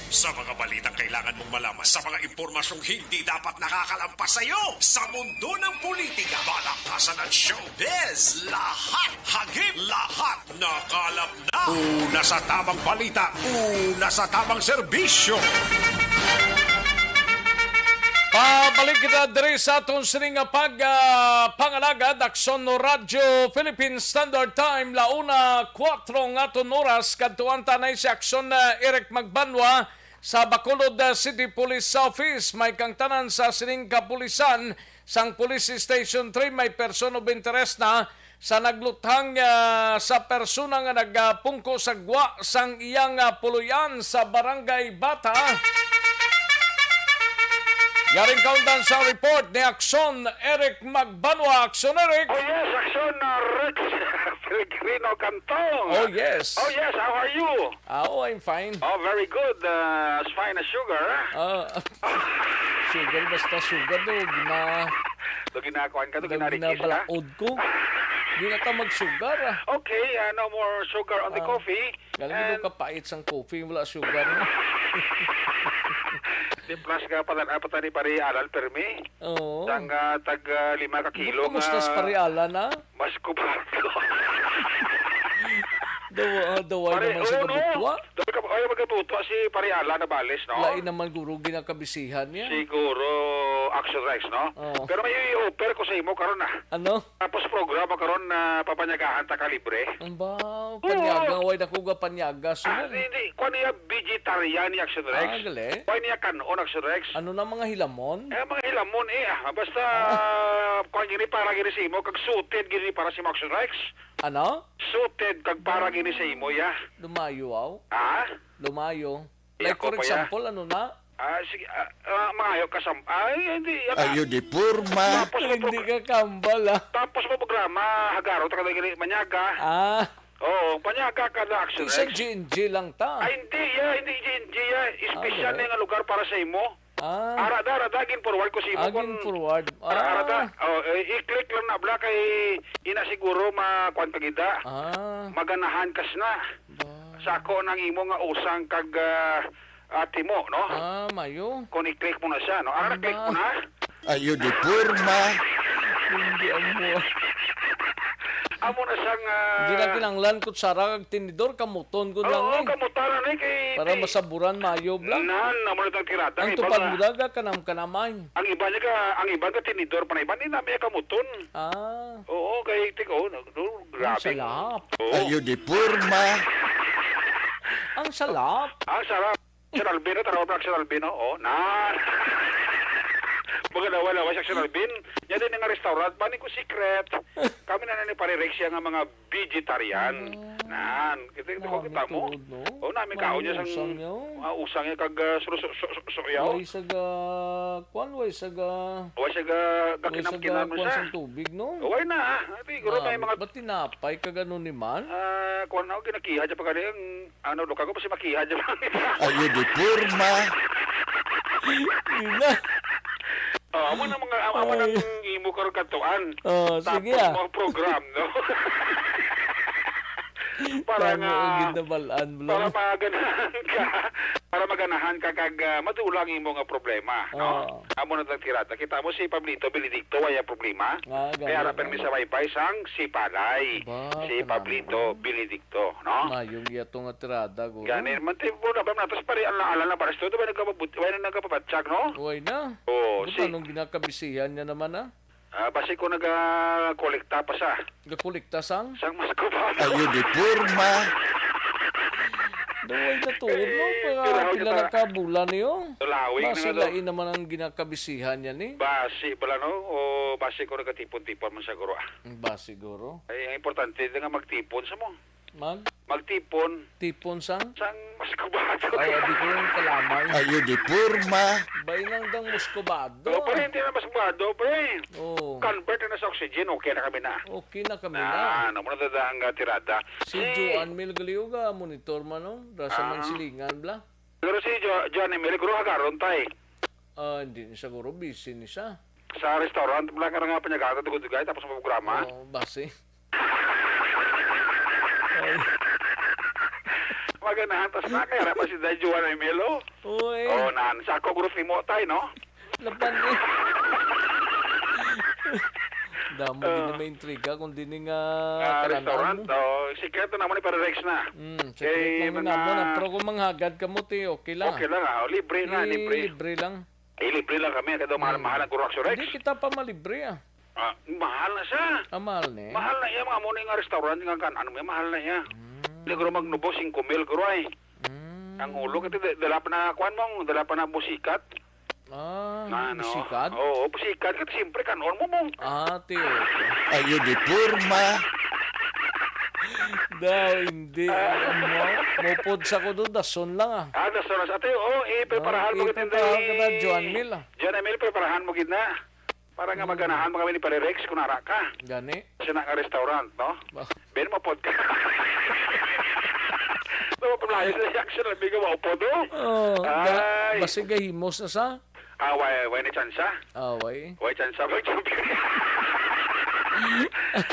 Sa mga balitang kailangan mong malaman, sa mga impormasyong hindi dapat nakakalampas sa iyo, sa mundo ng politika, palakpasan at showbiz, lahat hagip, lahat nakalap na. Una sa tamang balita, una sa tamang serbisyo. Ah, balik kita diri sa aton sini nga pag, ah, pangalagad, Aksyon no Radyo Philippine Standard Time, la una kuwatro nga aton oras, kadtuan ta na si Aksyon, ah, Eric Magbanwa sa Bacolod, ah, City Police Office. May kangtanan sa sining kapulisan sang Police Station three, may person of interest na sa nagluthang, ah, sa persona nga nagapungko sa gwa sang iyang, ah, puloy-an sa Barangay Bata. Yaring kaundan sa report ni Aksyon Eric Magbanwa. Aksyon Eric! Oh yes, Aksyon, uh, Rex Pellegrino Cantong. Oh yes. Oh yes, how are you? Ah, oh, I'm fine. Oh, very good. Uh, as fine as sugar. Ah, sugar, basta sugar do, gina-, Do ginakuan ka, do do ginarikis ka. Ginabalaod ko. Di na ta magsugar, ah. Okay, uh, no more sugar on the Ah, coffee. Galing daw And kapait sang coffee, wala sugar, no? Di plus ka pala, ah, patani pare Alan Permi. Oo. Sang, ah, tag, ah, lima ka kilo. Kumusta nga si Pare Alan, ah? Mas kubato. Daw, ah, daw ay Pare, naman sa oo, no. Gabutwa. Daw ka, ay, magabutwa si Pare Alan Nabales, no? Lain naman guro ginakabisihan niya. Siguro, Action Rex, no? Oo. Pero may i-offer ko sa imo karon, ah. Ano? Tapos programa karon na papanyagahan ta ka libre. Ang ba, Oo. Panyaga, way na ko ga panyaga, Ah, sumong. Hindi, hindi. Kuha niya vegetarian ni Action Rex. Ah, gali. Kuha niya kanon, Action Rex. Ano na mga hilamon? Eh, mga hilamon, eh, ah. Basta, Ah. Kuha gini para gini sa imo, kag suited gini para sa imo, Action Rex. Ano? Suited kag para gini sa imo, ya. Lumayo, aw. Ah? Lumayo. Like, Ako for pa, ya. Example, ano na? Ah, sige, ah, ah, mangayo ka sam-, ay, hindi, ah, Ayo di porma. Tapos mo Hindi pag-, ka kambal, ah. Tapos mo programa, hagaro ta ka dali manyaga. Ah. Oo, panyaga ka na, Action Isa Rex. G N G lang ta. Ay, hindi, ya, hindi G N G, ya. Espesyal Ah, na nga lugar para sa imo. Ah. Ara da, ara da, gin-forward ko sa imo Ah, kung gin-forward. ara, ara da. Ah. Oh, eh, i-click lang na bla kay ina siguro ma-, kuwan ka gida. Ah. Maganahan kas na. Ba. Sa ako nang imo nga usang kag, ah, ah, timo, no? Ah, mayo. Kung i-click mo na siya, no? Ara, Ba. Click mo na. Ayo di porma. Hindi amo. Amo na siyang, ah, Di na kinahanglan kutsara kag tinidor, kamuton ko lang, Oo, eh. Kamutan na, eh, kay Para ti-, masaburan, mayo lang. Nan, amo na tang tirada, Ang iba tupad nga mo daga, kanam-kanamay. Ang iba niya ka, ang iba nga tinidor pa na iba, di na may kamuton. Ah. Oo, kay tik-, oh, no, no, Ang grabe. Salap. Oo. Ayo di porma. Ang salap. Ang sarap. Sir Alvin, no? Tanaw pa si Sir Alvin, no? Oh, na. Mga lawa-lawa siya, Sir Alvin. Yan din nga restaurant. Bani ko secret. Kami na na ni Pare Rex siya nga mga vegetarian. Oh. Nan, kita, kita ko Nami kita mo. Tuod, no? Oh, nami Mga kaon niya sang usang niya, oh. Mga usang niya kag, ah, sulo-, su-, su-, su-, su-, yaw. Way sa ga-, kwan, way sa ga-, Way siya ga-, way sa gakinam-kinam ga-, mo kwan siya. Sang tubig, no? Way na, ah. Ate, siguro may Nami, mga ba't tinapay kag ano ni man? Ah, kwan ako, ginakiha siya pa gali ang Ano, lukago pa si Makiha dyan. Ayo di porma. Di na. Oh, amo na mga, amo, amo Ay. Nang imo karon katuan. Oh, sige, Tapos ah. Mga program, no? Para Tama nga, ang ginabalaan mo para lang. Maganahan ka, para maganahan ka kag, ah, madula ang imo nga problema, no? Oh. Amo na tang tirada. Kita mo si Pablito Benedicto, wala problema. Ah, Kaya gani, rapen mi gani. Sa baybay sang si Palay. Ba, Si kanang Pablito Benedicto. To, no? Mayong iya to nga tirada, guro. Gani man, ti, puro na ba natos pare, ala, ala na baras to, di ba nagkababut-, wala na nagkababatsak, no? Way na. Oo, Buta si nung ginakabisihan niya naman, ah. Ah, basi ko nagakolekta pa sa. Gakolekta sang? Sang mas kubado. Ayo di porma. Daw ay natuod, no? Eh, Pila, pila na ka bulan niyo? Tulawig na Basi nga daw. Lain naman ang ginakabisihan niya, ni? Basi bala, no? O basi ko nagatipon-tipon man siguro, ah. Basi, guro. Ay, ang importante, di nga magtipon sa mo. Mag? Magtipon. Tipon sang? Sang muscovado. Ay, abi ko yung kalamay. Ayo di porma. Bay nang dang muscovado. Oh, pre, hindi na muscovado, pre. Oh. Convert na sa oxygen, okay na kami na. Okay na kami na. Ah, ano mo na ang, ah, tirada? Si Si Joan Mel Galiuga, monitor man, no? Rasa man Ah. Silingan, bla? Pero si Jo-, Joan Mel, guro, hagaron, tay. Ah, hindi na siguro, busy ni siya. Sa restaurant, wala ka na nga panyagata, dugay-dugay, tapos ang programa. Oo, basi. Ay. Maganahan, tas na, kaya na pa si Day Juan Emil, oh. Uy. Oh, nan, sa ako, group ni Motay, no? Laban, eh. Damo Ah. Din na may intriga kung dini nga Ah, tanan-an restaurant, mo. Oh, sikreto naman ni Pare Rex na. Mm, sikreto Eh, lang mga naman, ah, pero kung manghagad ka mo, ti, okay lang, Okay ah. Lang, ah. Oh, libre na, Eh, libre. Libre lang. Ilibre lang kami, kaya daw mahal-mahal ang Guro Action Rex. Hindi kita pa malibre, ah. Ah, mahal na siya. Ah, mahal ni? Mahal na iya, mga amo ni nga restaurant nga kan-, ano, may mahal na iya. Mm. Hindi ko magnubo, singko mil, guro, ay. Mm. Ang ulo, kasi da-, dala pa na, kuwan mo, dala pa na busikat. Ah, Na, ano? Busikat? Oo, busikat, kasi siyempre, kanon mo mo. Ah, tiyo. Ayo di porma. Daw, hindi. Mo, mupod sa ko doon, dason lang, ah. Ah, dason lang. Ate, oh, eh, preparahan mo kita, preparahan kita, Joan Mil, ah. Joan Mil, preparahan mo gid na. Para nga maganahan mo kami ni Pare Rex kung nara ka. Gani. Sa na nga restaurant, no? Ba- Ben, mapod ka. No, pablayo sa reaction, sabi ko, maupod, oh. Oh, ga-, Ay. Basig gahimos na sa? Ah, way, way ni tsansa. Ah, way. Way tsansa, way tsansa.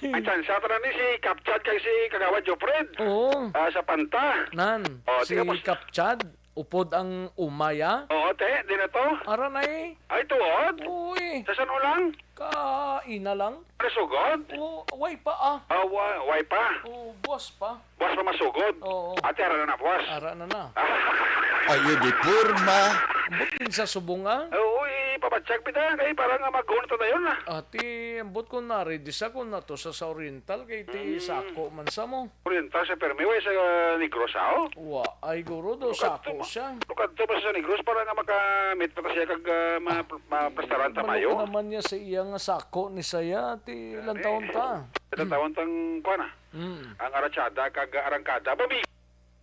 Ang tsansa, tara ni si Kapchad kay si Kagawad Jofred. Oo. Ah, sa Panta. Nan, Oh, si sige, boss. Kapchad, upod ang umaya. Oo, te, di na to. Ara na eh. Ay, tuod? Uy. Sa san lang? Kaina lang. Nasugod? Oo, way pa ah. Ah, wa-, way pa. Oo, buwas pa. Buwas pa masugod? Oo. Ate, ara na na, buwas. Ara na na. Ayo di porma. Ambot din sa subong, ah. Oo, ipabatsag pita. Kay para nga mag-on to dayon na. Ate, ambot ko na, ready sa ko na to sa, sa Oriental. Kay ti Mm. sako man sa mo. Oriental sa permi, way sa, ah, Negros, ah, oh? Wa, ay, guro, do Lukad sako to, siya. Lukad to ba sa Negros para nga makamit pa ta siya kag, ah, ma-, Ah, maplastaran ta ano mayo? Ka naman niya sa iya nga sako ni saya, ti Gani. Ilang taon ta? Ilang taon tang, kuwan, ah? Mm. Ang aratsada kag arangkada. Babi,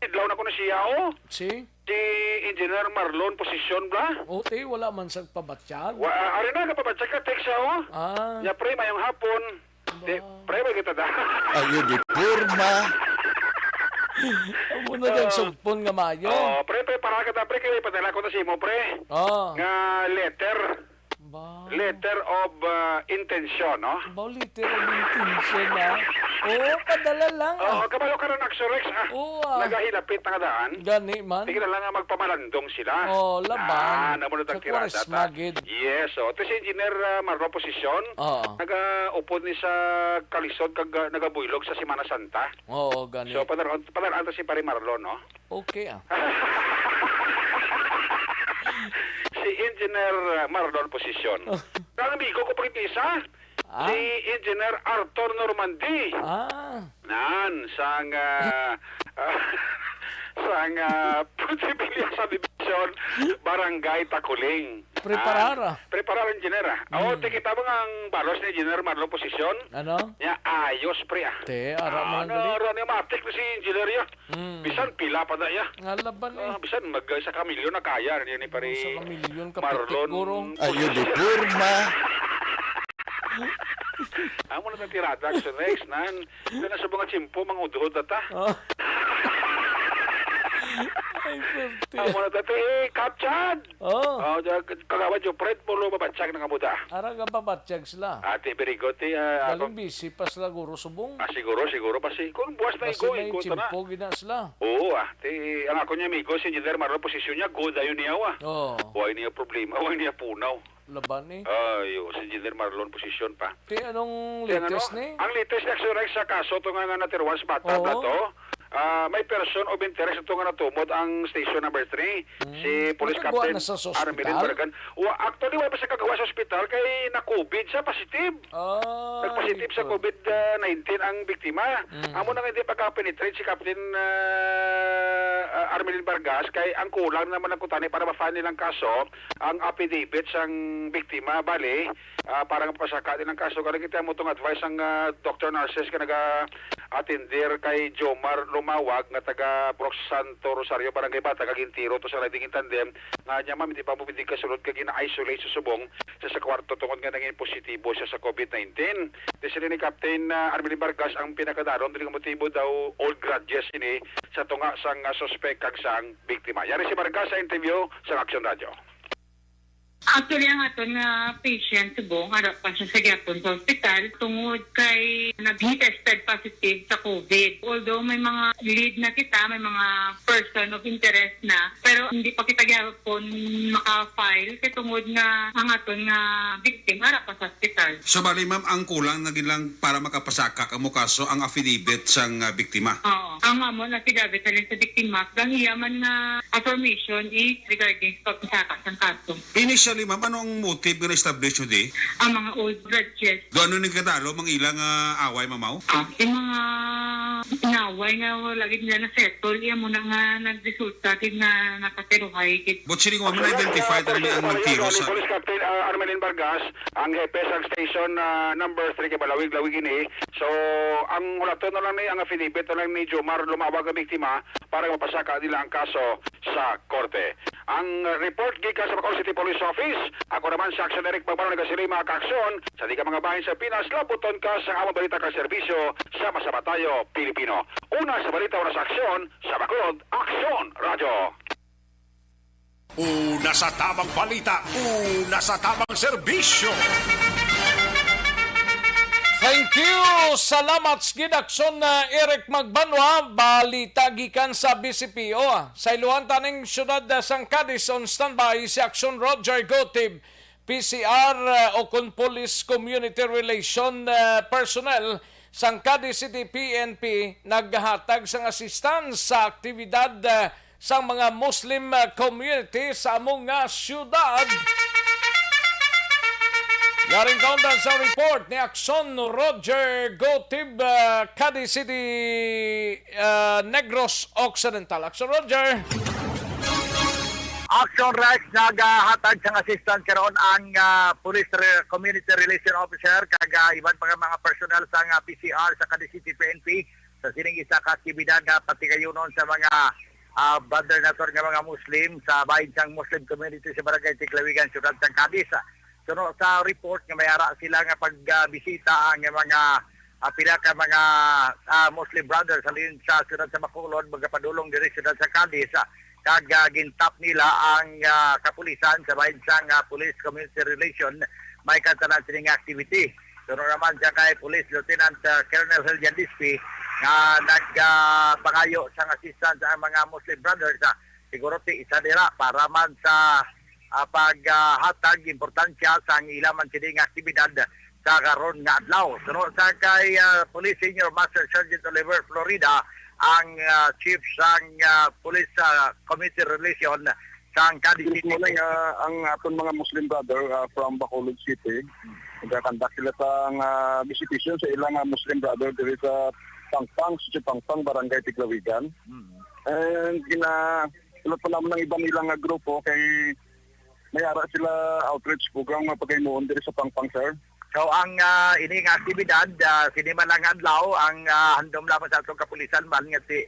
idlaw na ko na siya, oh. Si? Si Engineer Marlon Posisyon, bla? O, ti, wala man sa pabatyag. Wa, ah, ari na, kapabatyag ka, text siya, oh. Ah. Nya, pre, mayong hapon. Di, Ba? Pre, may kita da. Ayo di porma. Amo na dyan, Ah. sugpon nga maayo. Oh, pre, pre, para ka ta, pre, kaya ipadala ko na sa imo, pre. Oh. Nga letter. Ba? Letter of, ah, intention, no? Ba, letter of intention, ah? Oo, padala lang, ah. Oo, kabalo ka na, Naxorex, ah. Oo, ah. Nagahilapit na nga daan. Gani man. Sige na lang nga magpamalandong sila. Oh, laban. Ah, namo na Sa tagtirada Kwaresma, ta. Gid. Yes, oh. Ito si Engineer, ah, Marlo Posisyon. Oo. Nagaupod ni sa kalisod kag, ah, nagabuylog sa Semana Santa. Oo, gani. So, padar-, padar-an ta si Pare Marlon, no? Okay, ah. Si Engineer, ah, Marlon Posisyon. Oh. Ang amigo ko pa gid isa, Ah? si Engineer Arthur Normandy. Ah. Nan, sang, ah, sang, ah, Puntipilya Subdivision, Barangay Taculing. Preparar, Ah, ah. preparar, engineer, ah. Oh, Hmm. ti kita mo nga ang balos ni Engineer Marlon Posisyon? Ano? Nya, ayos, pre, ah. Te, ara Ah, man ang ano, galing. Ara ni matik na si engineer, ya. Hmm. Bisan pila pa na, ya. Nga laban, eh. Ah, bisan mag, isa ka milyon na kaya, ni, ni pare Isa ka milyon ka Marlon pitik, guro. Ayo, di porma. Amo na ang tirada, Action Rex, nan. Kaya na sa mga tsimpo, mangudhod na ta. Oh. Ay, perte. Amo na ta, ti, eh, Kapchad. Oh. Oh, ja-, kagawad yung Fred, pulo mabatsag na nga muda. Ara nga mabatsag sila. Ate, very good, ti, ah, Galing ako busy pa sila, guro, subong. Ah, siguro, siguro pa si, kung buwas na Kasi igo, may igo ta na. Tsimpo gina sila. Oo, ah. Ti, ang ako niya amigo, si Engineer Marlon, posisyon niya, good, ayun niya, ah. Oh. Why niya problema, why niya punaw. Laban, eh. Ay, oh, si Engineer Marlon, posisyon pa. Ti, anong Ti, ang latest, ano, ni? Ang latest na action sa kaso to nga, nga natiruan sa bata Oo. na to, ah, may person of interest ito nga natumod ang station number three, Mm. si Police Nakagwa Captain na sa, sa Armelin ospital? Bargan. Wa, actually, wala pa siya kagawa sa ospital kay na-covid siya, positive. Ay, Nagpositive sa ko. covid nineteen ang biktima. Mm. Amo na nga hindi pagka-penetrate si Captain, ah, ah, Armelin Vargas kay ang kulang naman ang kutani para ma-file nilang kaso, ang affidavit sang biktima. Bali, ah, para nga pasaka din ang kaso, kaya kita mo itong advice ang, ah, doctor nurses ka naga-atender kay Jomar Lumawag nga taga Brook Santo Rosario, Barangay Bata, kag entero to sa riding in tandem, nga niya, ma'am, hindi pa mo pwede kasulod kag gina-isolate sa subong sa, sa kwarto tungod nga nangin positibo siya sa covid nineteen. Di sila ni Captain, ah, Armelin Vargas ang pinakadaron, dili nga motibo daw old grudges ini sa tunga sang, ah, suspek kag sang biktima. Yari si Vargas sa interview sa Action Radio. Actually, ang aton nga patient subong, ara pa siya sa gyapon sa ospital tungod kay nag-tested positive sa covid. Although may mga lead na kita, may mga person of interest na, pero hindi pa kita gyapon maka-file kay tungod nga ang aton nga victim ara pa sa ospital. So, bali, ma'am, ang kulang na gid lang para makapasaka kamo kaso ang affidavit sang, ah, biktima? Oo. Ang amo na affidavit sa sa biktima, ang iya man nga affirmation is regarding sa pagpasaka sang kaso. Initially, ma'am, ano ang motive nga na-establish nyo di? Ang mga old grudges. Do ano ning kadalo, mga ilang ah, away, mamaw? Ah, yung mga inaway nga wala gid nila na-settle, iya mo na nga nagresulta gid nga napatiruhay gid. But sino nga mo na-identify tanan ni ang nagtiro sa Police Captain ah, Armelin Vargas, ang hepe sa station ah, number three kay Balawig, Lawig ini. So, ang ulaton na lang ni, ang affidavit na lang ni Jomar Lumawag ang biktima para mapasaka nila ang kaso sa korte. Ang report gikan sa Bacolod City Police Office, ako naman si Action Eric Magbanwa nagasiling, mga kaaksyon, sa di ka mga bahin sa Pinas, labuton ka sa among balita kag serbisyo sa Masama Tayo, Pilipino. Una sa balita, una sa aksyon, sa Bacolod, Aksyon Radyo. Una sa tamang balita, una sa tamang serbisyo. Thank you. Salamat sa gid, Aksyon na Eric Magbanwa. Balita gikan sa B C P O. Sa iluhan taning siyudad sang Cadiz, on standby si Aksyon Roger Gotib, P C R, uh, o kon Police Community Relation uh, personnel sang Cadiz City P N P naghatag sang assistance sa aktibidad uh, sang mga Muslim uh, community sa amo nga siyudad. Yaring kaundan sa report ni Aksyon Roger Gotib, uh, Cadiz City, uh, Negros Occidental. Aksyon Roger. Action Rex, nagahatag sang assistance karon ang ah, Police Re- Community Relation Officer kag ah, iban pa nga mga personnel sa nga P C R sa Cadiz City P N P sa sining isa ka aktibidad nga patigayunon sa mga ah, brother naton nga mga Muslim sa bahin sang Muslim community sa Barangay Tiglawigan, Siyudad sang Cadiz. Suno sa report nga may ara sila nga pagbisita ang mga ah, pila ka mga ah, Muslim brothers halin sa siyudad sa Bacolod, magapadulong diri sa siyudad sa Cadiz, ah, kag ah, gintap nila ang ah, kapulisan sa bahin sang ah, Police Community Relation may kantanan sini nga activity. Suno naman siya kay Police Lieutenant ah, Colonel Hillian Dispi nga nagpangayo sang assistance ang mga Muslim brothers, ah, siguro ti isa dira para man sa ah, paghatag importansya sang ila man sini nga aktibidad sa karon nga adlaw. Suno sa kay ah, Police Senior Master Sergeant Oliver Florida, ang ah, chief sang ah, Police ah, Community Relation sang Cadiz City. Mismo na nga ang aton mga Muslim brother ah, from Bacolod City, nagkakandak sila sa nga visitation sa ilang ah, Muslim brother diri sa Pangpang, Sitio Pangpang, Barangay Tiglawigan. Mm. And gina-, tulad pa naman ng iba nilang ah, grupo kay may ara sila outreach program nga pagkaimuon diri sa Pangpang, sir. So ang ah, ini nga aktibidad ah, sini man lang adlaw ang ah, handom lamang sa atong kapulisan man nga ti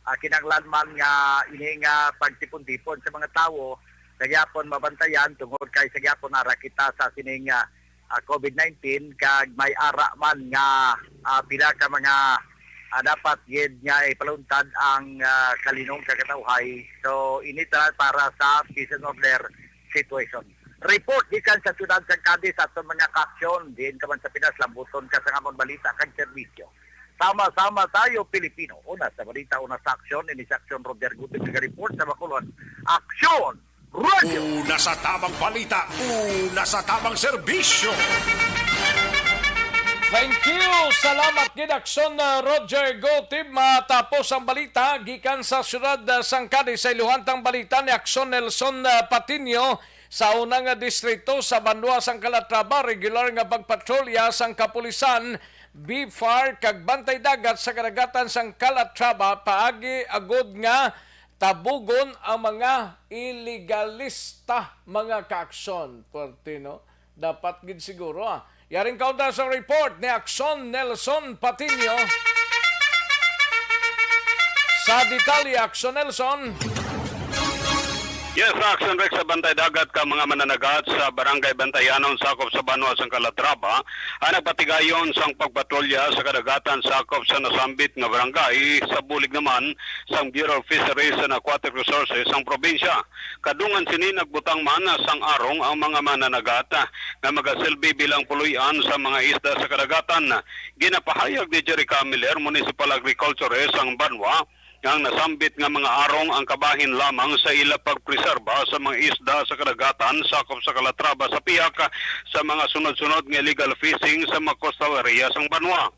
ah, kinahanglan man nga ini nga pagtipon-tipon sa mga tawo sa gyapon mabantayan tungod kay sa gyapon ara kita sa sining ah, ah, COVID nineteen kag may ara man nga ah, pila ka mga ah, dapat gid nga ipaluntad ang ah, kalinong kag katawhay. So ini tanan para sa peace and order situation. Report gikan sa siyudad sa Cadiz sa aton mga kaaksyon. Diin ka man sa Pinas, lambuton ka sa amon balita kag serbisyo. Sama-sama tayo, Pilipino. Una sa balita, una sa aksyon. Ini sa aksyon, Roger Gutierrez, nag-report sa Bacolod. Aksyon! Radio! Una sa tamang balita, una sa tamang serbisyo. Thank you. Salamat gid, Aksyon, uh, Roger Gotib. Matapos ang balita gikan sa siyudad, uh, sang Cadiz, sa iluhan tang balita ni Aksyon Nelson, uh, Patinio. Sa una nga distrito sa banwa sang Calatrava, regular nga pagpatrolya sang kapulisan, BFAR, kag Bantay Dagat sa kadagatan sang Calatrava paagi agud nga tabugon ang mga ilegalista, mga kaaksyon. Puwerte, no? Dapat gid siguro, ah. Yaring kaunta sa report ni Aksyon Nelson Patinio. Sa detalye, Aksyon Nelson. Yes, Aksyon Rex, sa Bantay Dagat ka mga mananagat sa Barangay Bantayanon, sakop sa banwa sang Calatrava, ang nagpatigayon sang pagpatrolya sa kadagatan sakop sa nasambit nga barangay. Sa bulig naman sang Bureau of Fisheries and Aquatic Resources sang probinsya. Kadungan sini nagbutang man sang arong ang mga mananagat nga magasilbi bilang puloy-an sa mga isda sa kadagatan. Ginapahayag ni Jerry Camiller, Municipal Agriculturist sang banwa, nga ang nasambit nga mga arong ang kabahin lamang sa ila pagpreserba sa mga isda sa kadagatan sakop sa Calatrava sa pihak sa mga sunod-sunod nga illegal fishing sa mga coastal area sang banwa.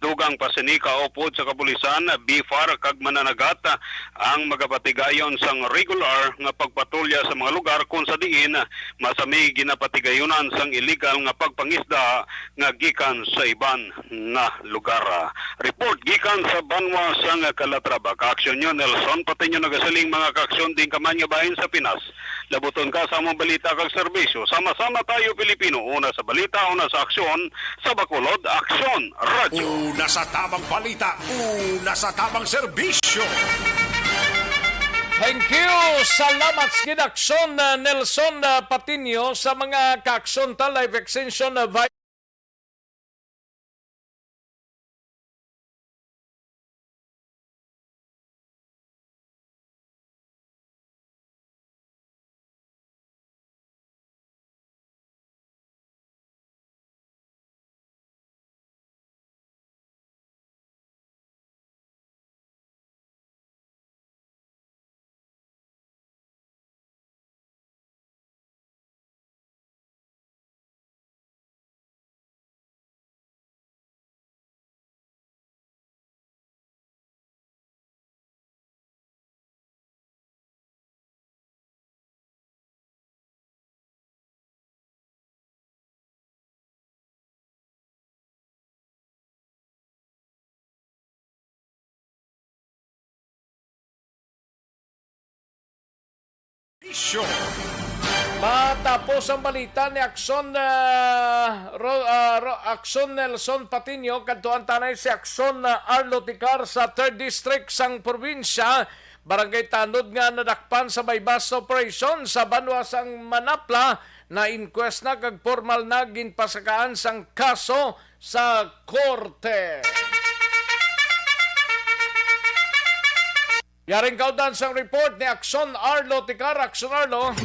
Dugang pa sini, kaupod sa kapulisan, BFAR, kag mananagat ang magapatigayon sang regular nga pagpatrolya sa mga lugar kon sa diin masami ginapatigayunan sang illegal nga pagpangisda nga gikan sa iban nga lugar. Report gikan sa banwa sang Calatrava. Ka-Aksyon News, Nelson Patiño nagasiling, mga ka-aksyon, diin ka man nga bahin sa Pinas, labuton ka sa among balita kag serbisyo. Sama-sama tayo, Pilipino. Una sa balita, una sa aksyon, sa Bacolod, Aksyon Radyo. Una sa tabang balita, una sa tabang serbisyo. Thank you. Salamat sa gid, Aksyon, uh, Nelson, uh, Patiño, sa mga ka-aksyon ta, life extension, uh, vi- Isyo. Matapos ang balita ni Aksyon, ah, Ro-, ah, Ro-, Aksyon Nelson Patiño, kadtuan tanay si Aksyon, ah, Arlo Ticar sa Third District sang probinsya. Barangay Tanod nga nadakpan sa buy-bust operation sa banwa sang Manapla, na-inquest na kag pormal na ginpasakaan sang kaso sa korte. Yaring kaundan sang report ni Aksyon Arlo Ticar. Aksyon Arlo.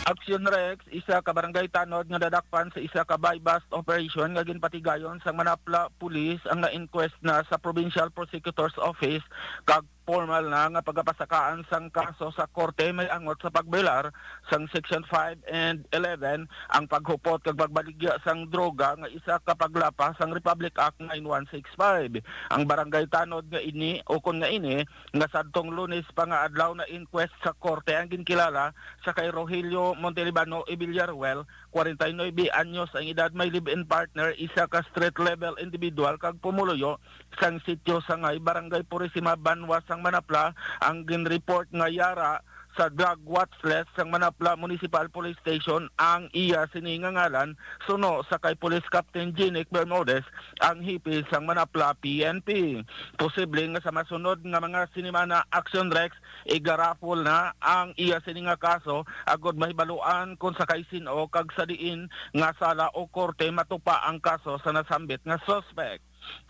Aksyon Rex, isa ka barangay tanod nga nadakpan sa isa ka buy-bust operation nga ginpatigayon sang Manapla Police ang na-inquest na sa Provincial Prosecutor's Office kag formal na nga pagapasakaan sang kaso sa korte may angot sa pagbayolar sang Section five and eleven, ang paghupot kag pagbaligya sang droga nga isa ka paglapas sang Republic Act nine one six five. Ang barangay tanod nga ini, ukon nga ini, nga sadtong Lunes pa nga adlaw na-inquest sa korte ang ginkilala sa kay Rogelio Montelibano y Villaruel, kwarenta y nuebe anyos ang edad, may live-in partner, isa ka street level individual kag pumuluyo sang Sitio Sangay, Barangay Purisima, banwa sang Manapla, ang ginreport nga yara sa drug watch list sang Manapla Municipal Police Station ang iya sini nga ngalan, suno sa kay Police Captain Ginic Bermudez, ang hepe sang Manapla P N P. Posible nga sa masunod nga mga sinimana, Action Rex, igarapol na ang iya sini nga kaso agod mahibaluan kon sa kay sin-o kag sa diin nga sala o korte matupa ang kaso sa nasambit nga suspect.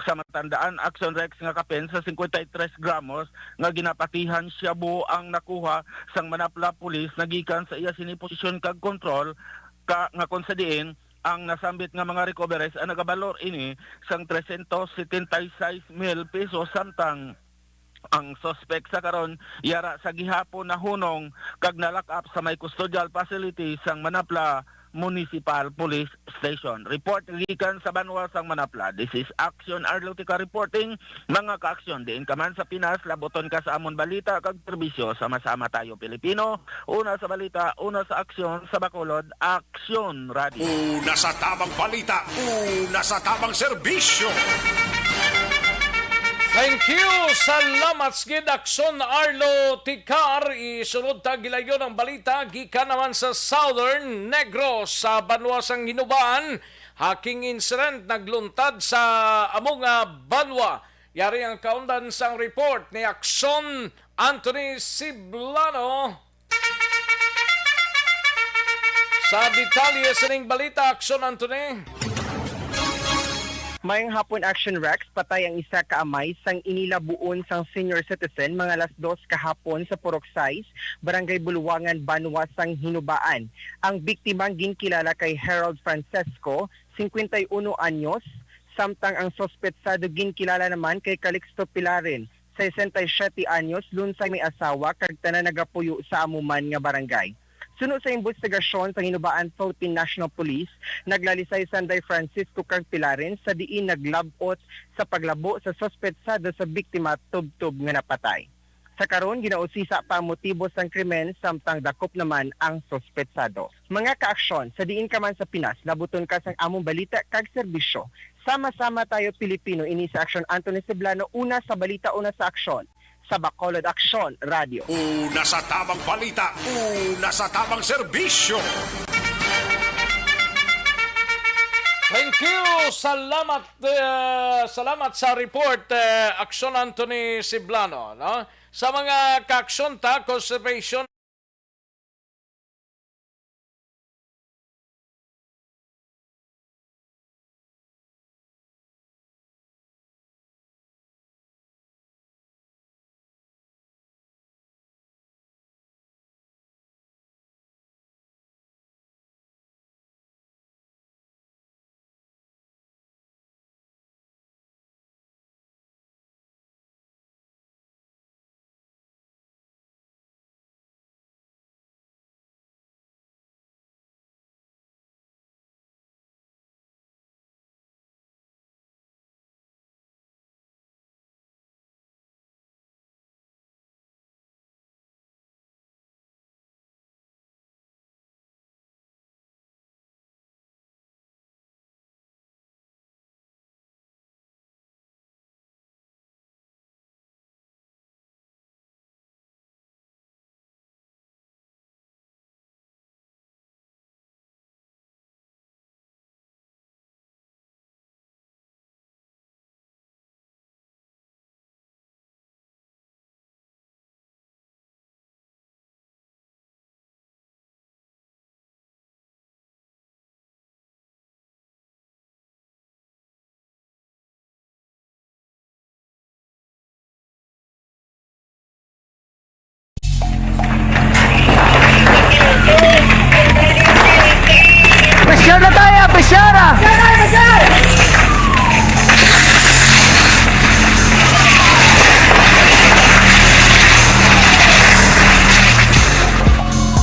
Sa matandaan, Action Rex, nga kapin sa cincuenta y tres gramos nga ginapatihan shabu ang nakuha sang Manapla Police nagikan sa iya sini posisyon kag kontrol, ka, nga kon sa diin ang nasambit nga mga recoveries ang nagabalor ini sang trescientos setenta y seis mil pesos, samtang ang suspek sa karon yara sa gihapon nahunong kag na-lock up sa may custodial facility sang Manapla Municipal Police Station. Report gikan sa banwa sang Manapla. This is Action Arlotica reporting. Mga ka-aksyon, diin ka man sa Pinas, labuton ka sa amon balita kag serbisyo. Sama-sama tayo, Pilipino. Una sa balita, una sa aksyon, sa Bacolod, Aksyon Radio. Una sa tabang balita, una sa tabang serbisyo. Thank you. Salamat sa gid, Aksyon Arlo Ticar. Isunod ta gilayon ang balita gikan naman sa Southern Negros, sa banwa sang Hinubaan. Hacking incident nagluntad sa amo nga banwa. Yari ang kaundan sang report ni Aksyon Anthony Siblano. Sa detalye sining balita, Aksyon Anthony. Mayong hapon, Action Rex. Patay ang isa ka amay sang inilabuon sang senior citizen mga alas dos kahapon sa Purok sais, Barangay Buluwangan, banwa sang Hinubaan. Ang biktima ginkilala kay Harold Francesco, cincuenta y uno anyos, samtang ang suspetsado ginkilala naman kay Calixto Pilarin, sesenta y siete anyos, lunsay may asawa kag tanan nagapuyo sa amo man nga barangay. Suno sa imbestigasyon sa Hinubaan Philippine National Police, naglalisay si Sanday Francisco Cagpilaren sa diin naglab-ot sa paglabo sa suspetsado sa biktima tubtob nga napatay. Sa karon, ginausisa pa ang motibo sang krimen samtang dakop naman ang suspetsado. Mga kaaksyon, sa diin ka man sa Pinas, labuton ka sang among balita kag serbisyo. Sama-sama tayo, Pilipino, ini si Aksyon Anthony Ceblano, una sa balita, una sa aksyon, sa Bacolod Aksyon Radio. Una sa tamang balita, una sa tamang serbisyo. Thank you. Salamat, eh, salamat sa report, eh, Aksyon Anthony Ceblano, no? Sa mga kaaksyon ta, conservation Pressure na tayo, pressure ah!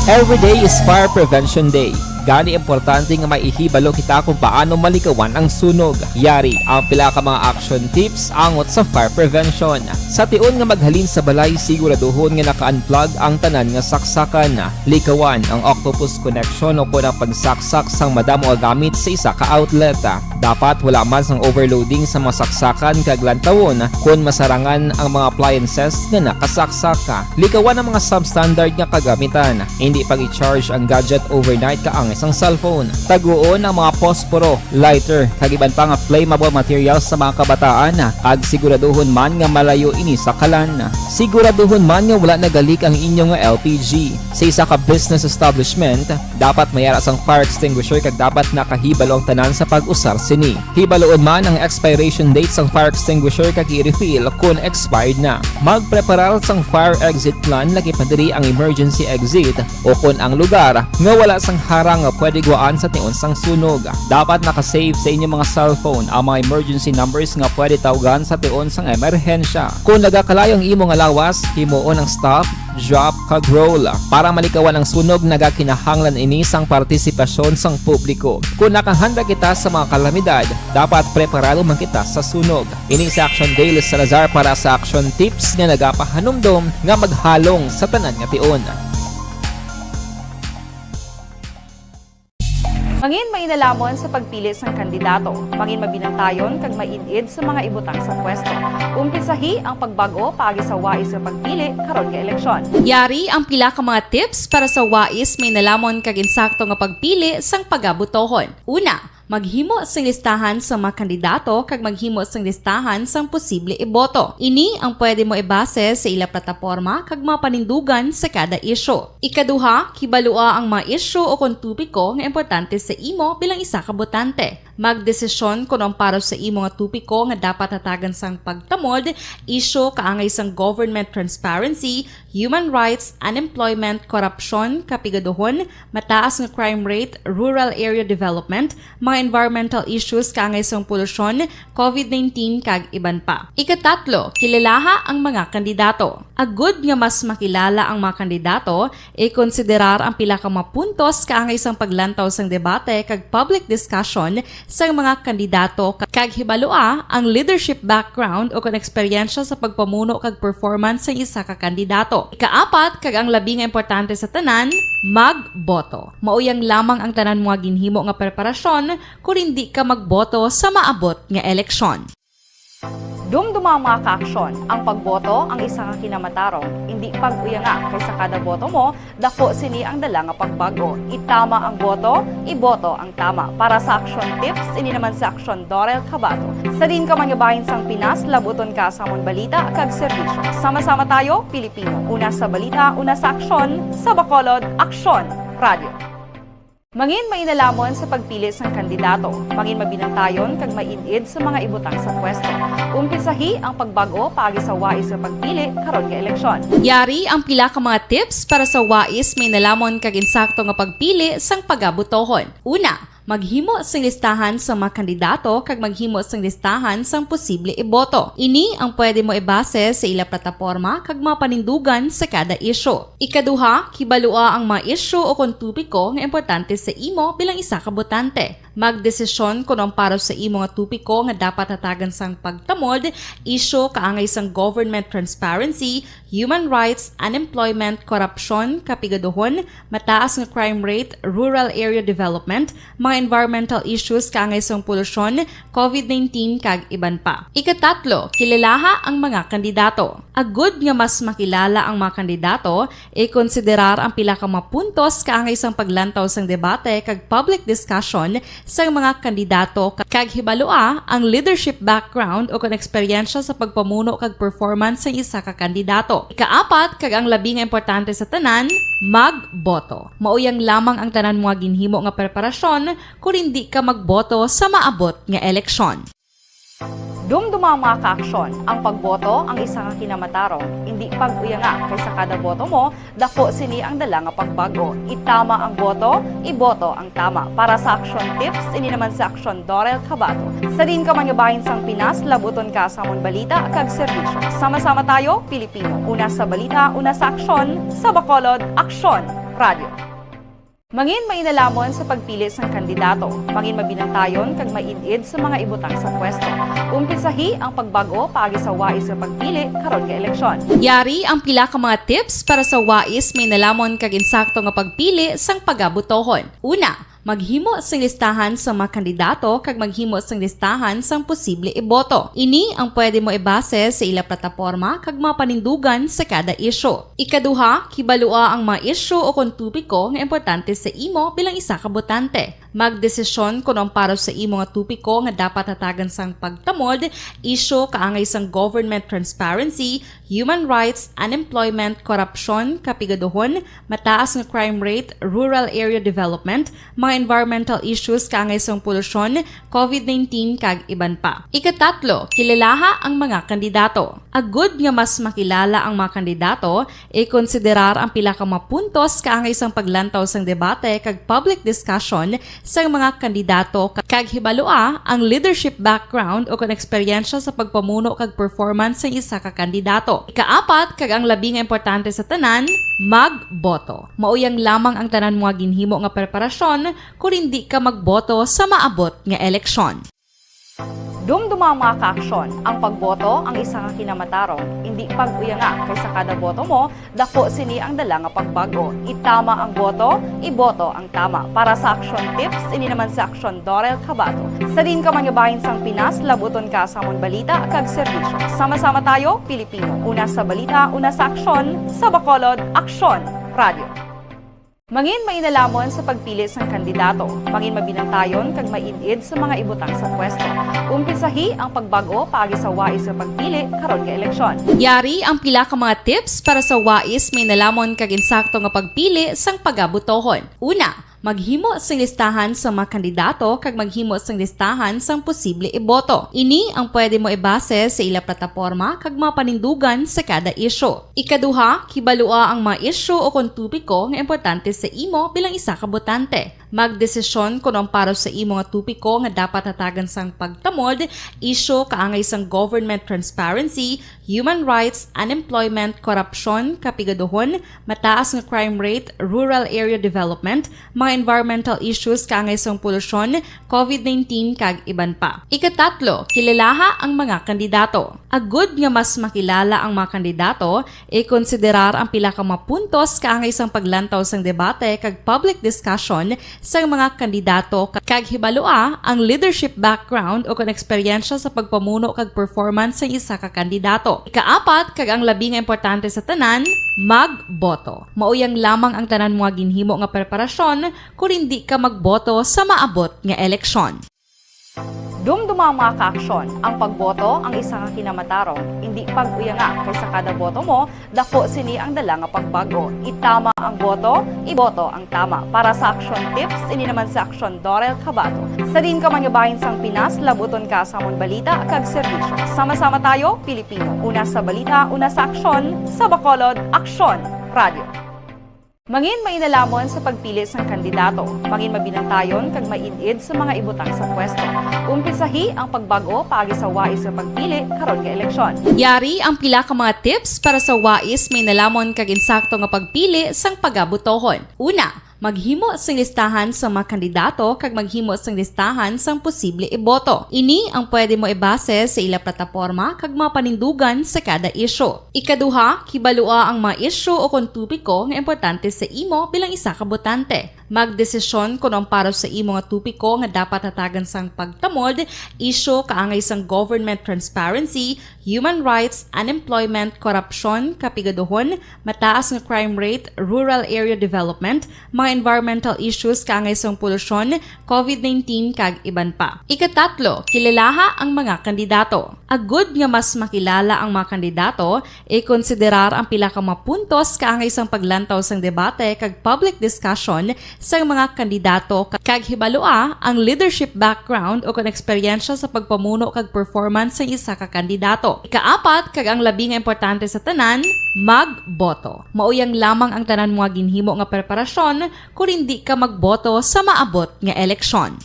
Every day is Fire Prevention Day. Gani, importante nga may ihibalo kita kung paano malikawan ang sunog. Yari ang pila ka mga action tips angot sa fire prevention. Sa tion nga maghalin sa balay, siguraduhon nga naka-unplug ang tanan nga saksakan. Likawan ang octopus connection o kon ang pagsaksak sang madamo nga gamit sa isa ka outlet. Dapat wala man sang overloading sa mga saksakan kag lantawon kon masarangan ang mga appliances nga nakasaksak. Likawan ang mga substandard nga kagamitan. Hindi pag-i-charge ang gadget overnight kaangay sang cellphone. Taguon ang mga posporo, lighter, kag iban pa nga flammable materials sa mga kabataan, kag siguraduhon man nga malayo ini sa kalan. Siguraduhon man nga wala nagalik ang inyo nga L P G. Sa isa ka business establishment, dapat may ara sang fire extinguisher kag dapat nakahibalo ang tanan sa pag-usar sini. Hibaloon man ang expiration date sang fire extinguisher kag i-refill kon expired na. Magpreparar sang fire exit plan, lakip na diri ang emergency exit o kon ang lugar nga wala sang harang nga pwede gwaan sa tion sang sunog. Dapat naka-save sa inyo mga cellphone ang mga emergency numbers nga pwede tawgan sa tion sang emerhensya. Kon nagakalayo ang imo nga lawas, himuon ang stop, drop, kag roll. Para malikawan ang sunog, nagakinahanglan ini sang partisipasyon sang publiko. Kon nakahanda kita sa mga kalamidad, dapat preparado man kita sa sunog. Ini si Action Dale Salazar para sa Action Tips nga nagapahanumdom nga maghalong sa tanan nga tion. Mangin mainalamon sa pagpili sang kandidato. Mangin mabinantayon kag maid-id sa mga ibutang sa pwesto. Umpisahi ang pagbag-o paagi sa wais nga pagpili karon nga eleksyon. Yari ang pila ka mga tips para sa wais, mainalamon kag insakto nga pagpili sang pagabotohon. Una, maghimo sing listahan sa mga kandidato kag maghimo sing listahan sang posible iboto. Ini ang pwede mo ibase sa ila plataporma kag mga panindugan sa kada isyu. Ikaduha, kibalua ang mga isyu o kon topiko nga importante sa imo bilang isa ka botante. Magdesisyon kon ang para sa imo nga topiko nga dapat hatagan sang pagtamod, isyu kaangay sang government transparency, human rights, unemployment, korupsyon, kapigaduhon, mataas nga crime rate, rural area development, mga environmental issues kaangay sang polusyon, covid nineteen, kag iban pa. Ikatatlo, kilalaha ang mga kandidato. Agud nga mas makilala ang mga kandidato, ikonsiderar ang pila ka mga puntos kaangay sang paglantaw sang debate kag public discussion sang mga kandidato, kag hibalua ang leadership background o kon eksperyensya sa pagpamuno kag performance sang isa ka kandidato. Ikaapat, kag ang labi nga importante sa tanan, magboto. Mauyang lamang ang tanan mo nga ginhimo nga preparasyon kon indi ka magboto sa maabot nga eleksyon. Dumduma ang mga kaaksyon. Ang pagboto ang isa ka kinamatarong. Indi pag-uyanga, kay sa kada boto mo, dako sini ang dala nga pagbago. Itama ang boto, iboto ang tama. Para sa action tips, ini naman si Aksyon Dorel Cabato. Sa diin ka man nga bahin sang Pinas, labuton ka sa amon balita kag serbisyo. Sama-sama tayo, Pilipino. Una sa balita, una sa aksyon, sa Bacolod, Aksyon Radio. Mangin mainalamo sa pagpili sang kandidato. Mangin mabinantayon kag maid-id sa mga ibutang sa pwesto. Umpisahi ang pagbago paagi sa wais nga pagpili karon nga eleksyon. Yari ang pila ka mga tips para sa wais, mainalamo kag insakto nga pagpili sang pagabotohon. Una, maghimo sing listahan sa mga kandidato kag maghimo sing listahan sang posible iboto. Ini ang pwede mo ibase sa ila plataporma kag mga panindugan sa kada isyu. Ikaduha, kibalua ang mga isyu o kon topiko nga importante sa imo bilang isa ka botante. Magdesisyon kon ang para sa imo nga topiko nga dapat hatagan sang pagtamod, isyu kaangay sang government transparency, human rights, unemployment, korupsyon, kapigaduhon, mataas nga crime rate, rural area development, mga environmental issues kaangay sang polusyon, covid nineteen, kag iban pa. Ikatatlo, kilalaha ang mga kandidato. Agud nga mas makilala ang mga kandidato, ikonsiderar ang pila ka mga puntos kaangay sang paglantaw sang debate kag public discussion sang mga kandidato, kag hibalua ang leadership background o kon eksperyensya sa pagpamuno kag performance sang isa ka kandidato. Ikaapat, kag ang labi nga importante sa tanan, magboto. Mauyang lamang ang tanan mo nga ginhimo nga preparasyon kon indi ka magboto sa maabot nga eleksyon. Dumduma ang mga kaaksyon. Ang pagboto ang isa ka kinamatarong. Indi pag-uyanga, kay sa kada boto mo, dako sini ang dala nga pagbago. Itama ang boto, iboto ang tama. Para sa action tips, ini naman si Aksyon Dorel Cabato. Sa diin ka man nga bahin sang Pinas, labuton ka sa amon balita kag serbisyo. Sama-sama tayo, Pilipino. Una sa balita, una sa aksyon, sa Bacolod, Aksyon Radio. Mangin mainalamo sa pagpili sang kandidato. Mangin mabinantayon kag maid-id sa mga ibutang sa pwesto. Umpisahi ang pagbago paagi sa wais nga pagpili karon nga eleksyon. Yari ang pila ka mga tips para sa wais, mainalamo kag insakto nga pagpili sang pagabotohon. Una, maghimo sing listahan sa mga kandidato kag maghimo sing listahan sang posible iboto. Ini ang pwede mo ibase sa ila plataporma kag mga panindugan sa kada isyu. Ikaduha, kibalua ang mga isyu o kon topiko nga importante sa imo bilang isa ka botante. Magdesisyon kon ang para sa imo nga topiko nga dapat hatagan sang pagtamod, isyu kaangay sang government transparency, human rights, unemployment, korupsyon, kapigaduhon, mataas nga crime rate, rural area development, mga environmental issues kaangay sang polusyon, covid nineteen, kag iban pa. Ikatatlo, kilalaha ang mga kandidato. Agud nga mas makilala ang mga kandidato, ikonsiderar ang pila ka mga puntos kaangay sang paglantaw sang debate kag public discussion sang mga kandidato, kag hibalua ang leadership background o kon eksperyensya sa pagpamuno kag performance sang isa ka kandidato. Ikaapat, kag ang labi nga importante sa tanan, magboto. Mauyang lamang ang tanan mo nga ginhimo nga preparasyon kon indi ka magboto sa maabot nga eleksyon. Dumduma ang mga kaaksyon. Ang pagboto ang isa ka kinamatarong. Indi pag-uyanga, kay sa kada boto mo, dako sini ang dala nga pagbago. Itama ang boto, iboto ang tama. Para sa action tips, ini naman si Aksyon Dorel Cabato. Sa diin ka man nga bahin sang Pinas, labuton ka sa amon balita kag serbisyo. Sama-sama tayo, Pilipino. Una sa balita, una sa aksyon, sa Bacolod, Aksyon Radio. Mangin mainalamo sa pagpili sang kandidato. Mangin mabinantayon kag maid-id sa mga ibutang sa pwesto. Umpisahi ang pagbago paagi sa wais nga pagpili karon nga eleksyon. Yari ang pila ka mga tips para sa wais, mainalamo kag insakto nga pagpili sang pagabotohon. Una, Maghimo sing listahan sa mga kandidato kag maghimo sing listahan sang posible iboto. Ini ang pwede mo ibase sa ila plataporma kag mga panindugan sa kada isyu. Ikaduha, kibalua ang mga isyu o kon topiko nga importante sa imo bilang isa ka botante. Magdesisyon kon ang para sa imo nga topiko nga dapat hatagan sang pagtamod, isyu kaangay sang government transparency, human rights, unemployment, korupsyon, kapigaduhon, mataas nga crime rate, rural area development, mga environmental issues kaangay sang polusyon, covid nineteen, kag iban pa. Ikatatlo, kilalaha ang mga kandidato. Agud nga mas makilala ang mga kandidato, ikonsiderar ang pila ka mga puntos kaangay sang paglantaw sang debate kag public discussion sang mga kandidato ka-, kag hibalua ang leadership background o kon eksperyensya sa pagpamuno kag performance sang isa ka kandidato. Ikaapat, kag ang labi nga importante sa tanan, magboto. Mao yang lamang ang tanan mo nga ginhimo nga preparasyon kon hindi ka magboto sa maabot nga eleksyon. Dumduma ang mga kaaksyon. Ang pagboto ang isa ka kinamatarong. Indi pag-uyanga, kay sa kada boto mo, dako sini ang dala nga pagbag-o. Itama ang boto, iboto ang tama. Para sa Aksyon Tips, ini naman si Aksyon Dorel Cabato. Sa diin ka man nga bahin sang Pinas, labuton ka sa amon balita kag serbisyo. Sama-sama tayo, Pilipino. Una sa balita, una sa aksyon, sa Bacolod, Aksyon Radio. Mangin mainalhamon sa pagpili sang kandidato. Mangin mabinantayon kag maid-id sa mga ibutang sa pwesto. Umpisahi ang pagbag-o paagi sa wais nga pagpili karon nga eleksyon. Yari ang pila ka mga tips para sa wais, mainalhamon kag insakto nga pagpili sang pagabotohon. Una, maghimo sing listahan sa mga kandidato kag maghimo sing listahan sang posible iboto. Ini ang pwede mo ibase sa ila plataporma kag mga panindugan sa kada isyu. Ikaduha, kibalua ang mga isyu o kon topiko nga importante sa imo bilang isa ka botante. Magdesisyon kon ang para sa imo nga topiko nga dapat hatagan sang pagtamod, isyu kaangay sang government transparency, human rights, unemployment, korupsyon, kapigaduhon, mataas nga crime rate, rural area development, mga environmental issues kaangay sang polusyon, covid nineteen, kag iban pa. Ikatatlo, kilalaha ang mga kandidato. Agud nga mas makilala ang mga kandidato, ikonsiderar ang pila ka mga puntos kaangay sang paglantaw sang debate kag public discussion sang mga kandidato ka-, kag hibalua ang leadership background o kon eksperyensya sa pagpamuno kag performance sang isa ka kandidato. Ikaapat, kag ang labi nga importante sa tanan, magboto. Mao yang lamang ang tanan mo nga ginhimo nga preparasyon kon hindi ka magboto sa maabot nga eleksyon.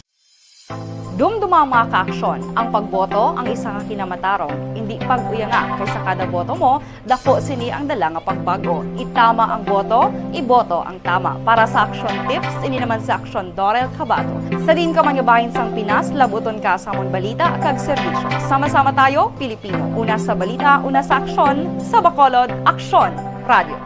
Dumduma ang mga kaaksyon. Ang pagboto ang isa ka kinamatarong. Indi pag-uyanga, kay sa kada boto mo, dako sini ang dala nga pagbag-o. Itama ang boto, iboto ang tama. Para sa Aksyon Tips, ini naman si Aksyon Dorel Cabato. Sa diin ka man nga bahin sang Pinas, labuton ka sa amon balita kag serbisyo. Sama-sama tayo, Pilipino. Una sa balita, una sa aksyon, sa Bacolod, Aksyon Radio.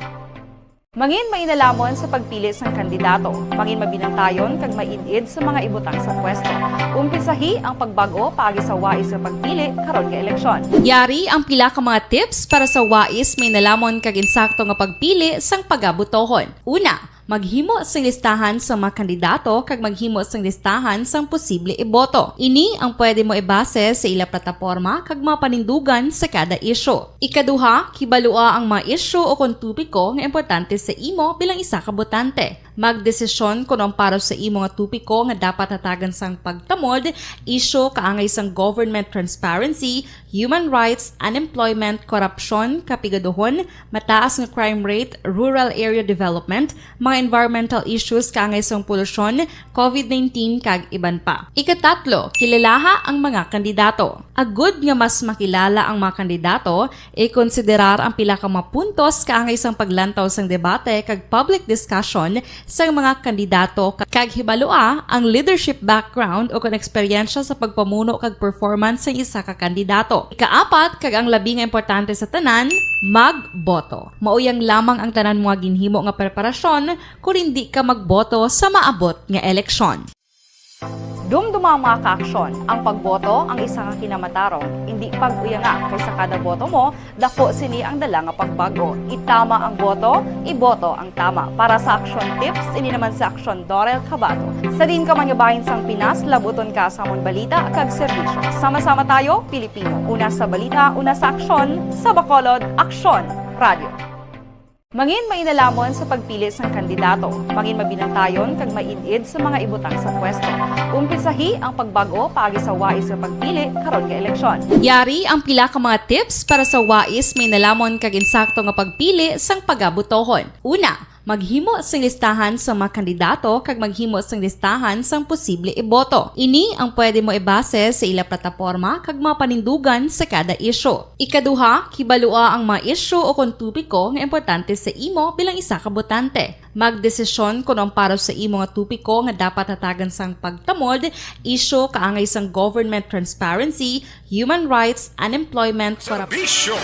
Mangin mainalhamon sa pagpili sang kandidato. Mangin mabinantayon kag maid-id sa mga ibutang sa pwesto. Umpisahi ang pagbag-o paagi sa wais nga pagpili karon nga eleksyon. Yari ang pila ka mga tips para sa wais, mainalhamon kag insakto nga pagpili sang pagabotohon. Una, maghimo sing listahan sa mga kandidato kag maghimo sing listahan sang posible iboto. Ini ang pwede mo ibase sa ila plataporma kag mga panindugan sa kada isyu. Ikaduha, kibalua ang mga isyu o kon topiko nga importante sa imo bilang isa ka botante. Magdesisyon kon ang para sa imo nga topiko nga dapat hatagan sang pagtamod, isyu kaangay sang government transparency, human rights, unemployment, korupsyon, kapigaduhon, mataas nga crime rate, rural area development, mga environmental issues kaangay sang polusyon, covid nineteen, kag iban pa. Ikatatlo, kilalaha ang mga kandidato. Agud nga mas makilala ang mga kandidato, ikonsiderar ang pila ka mga puntos kaangay sang paglantaw sang debate kag public discussion sang mga kandidato ka-, kag hibalua ang leadership background o kon eksperyensya sa pagpamuno kag performance sang isa ka kandidato. Ikaapat, kag ang labi nga importante sa tanan, magboto. Mao yang lamang ang tanan mo nga ginhimo nga preparasyon kon hindi ka magboto sa maabot nga eleksyon. Dumduma ang mga kaaksyon. Ang pagboto ang isa ka kinamatarong. Indi pag-uyanga, kay sa kada boto mo, dako sini ang dala nga pagbag-o. Itama ang boto, iboto ang tama. Para sa Aksyon Tips, ini naman si Aksyon Dorel Cabato. Sa diin ka man nga bahin sang Pinas, labuton ka sa amon balita kag serbisyo. Sama-sama tayo, Pilipino. Una sa balita, una sa aksyon, sa Bacolod, Aksyon Radio. Mangin mainalamon sa pagpili sang kandidato. Mangin mabinantayon kag maid-id sa mga ibutang sa pwesto. Umpisahi ang pagbag-o paagi sa wais nga pagpili karon nga eleksyon. Yari ang pila ka mga tips para sa wais, mainalamon kag insakto nga pagpili sang pagabotohon. Una, maghimo sing listahan sa mga kandidato kag maghimo sing listahan sang posible iboto. Ini ang pwede mo ibase sa ila plataporma kag mga panindugan sa kada isyu. Ikaduha, kibalua ang mga isyu o kon topiko nga importante sa imo bilang isa ka botante. Magdesisyon kon ang para sa imo nga topiko nga dapat hatagan sang pagtamod, isyu kaangay sang government transparency, human rights, unemployment, korupsyon. Bisyo.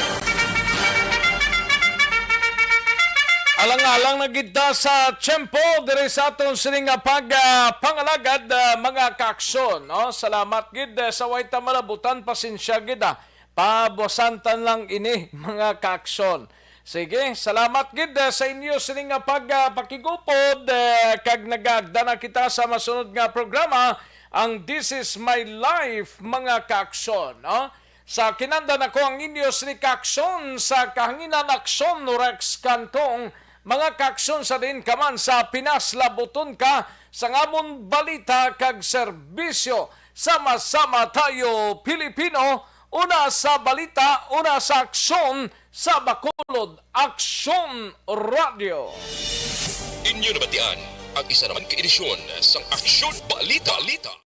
Alang-alang na gid ta sa tiyempo diri sa aton sini nga pag ah, pangalagad, ah, mga kaaksyon, no? Salamat gid, eh, sa way ta malabutan, pasensya gid, ah. Pabuwasan ta lang ini, mga kaaksyon. Sige, salamat gid, eh, sa inyo sini nga pag ah, pakigupod, eh, kag nagaagda na kita sa masunod nga programa, ang This Is My Life, mga kaaksyon, no? Sa kinanda nako ang inyo sini kaaksyon sa kahanginan, aksyon, Rex Cantong, mga kaaksyon sa diin ka man sa Pinas, labuton ka sang amon balita kag serbisyo. Sama-sama tayo, Pilipino, una sa balita, una sa aksyon, sa Bacolod Aksyon Radio. Inyo nabatian ang isa naman ka edisyon sang Aksyon Balita. Balita.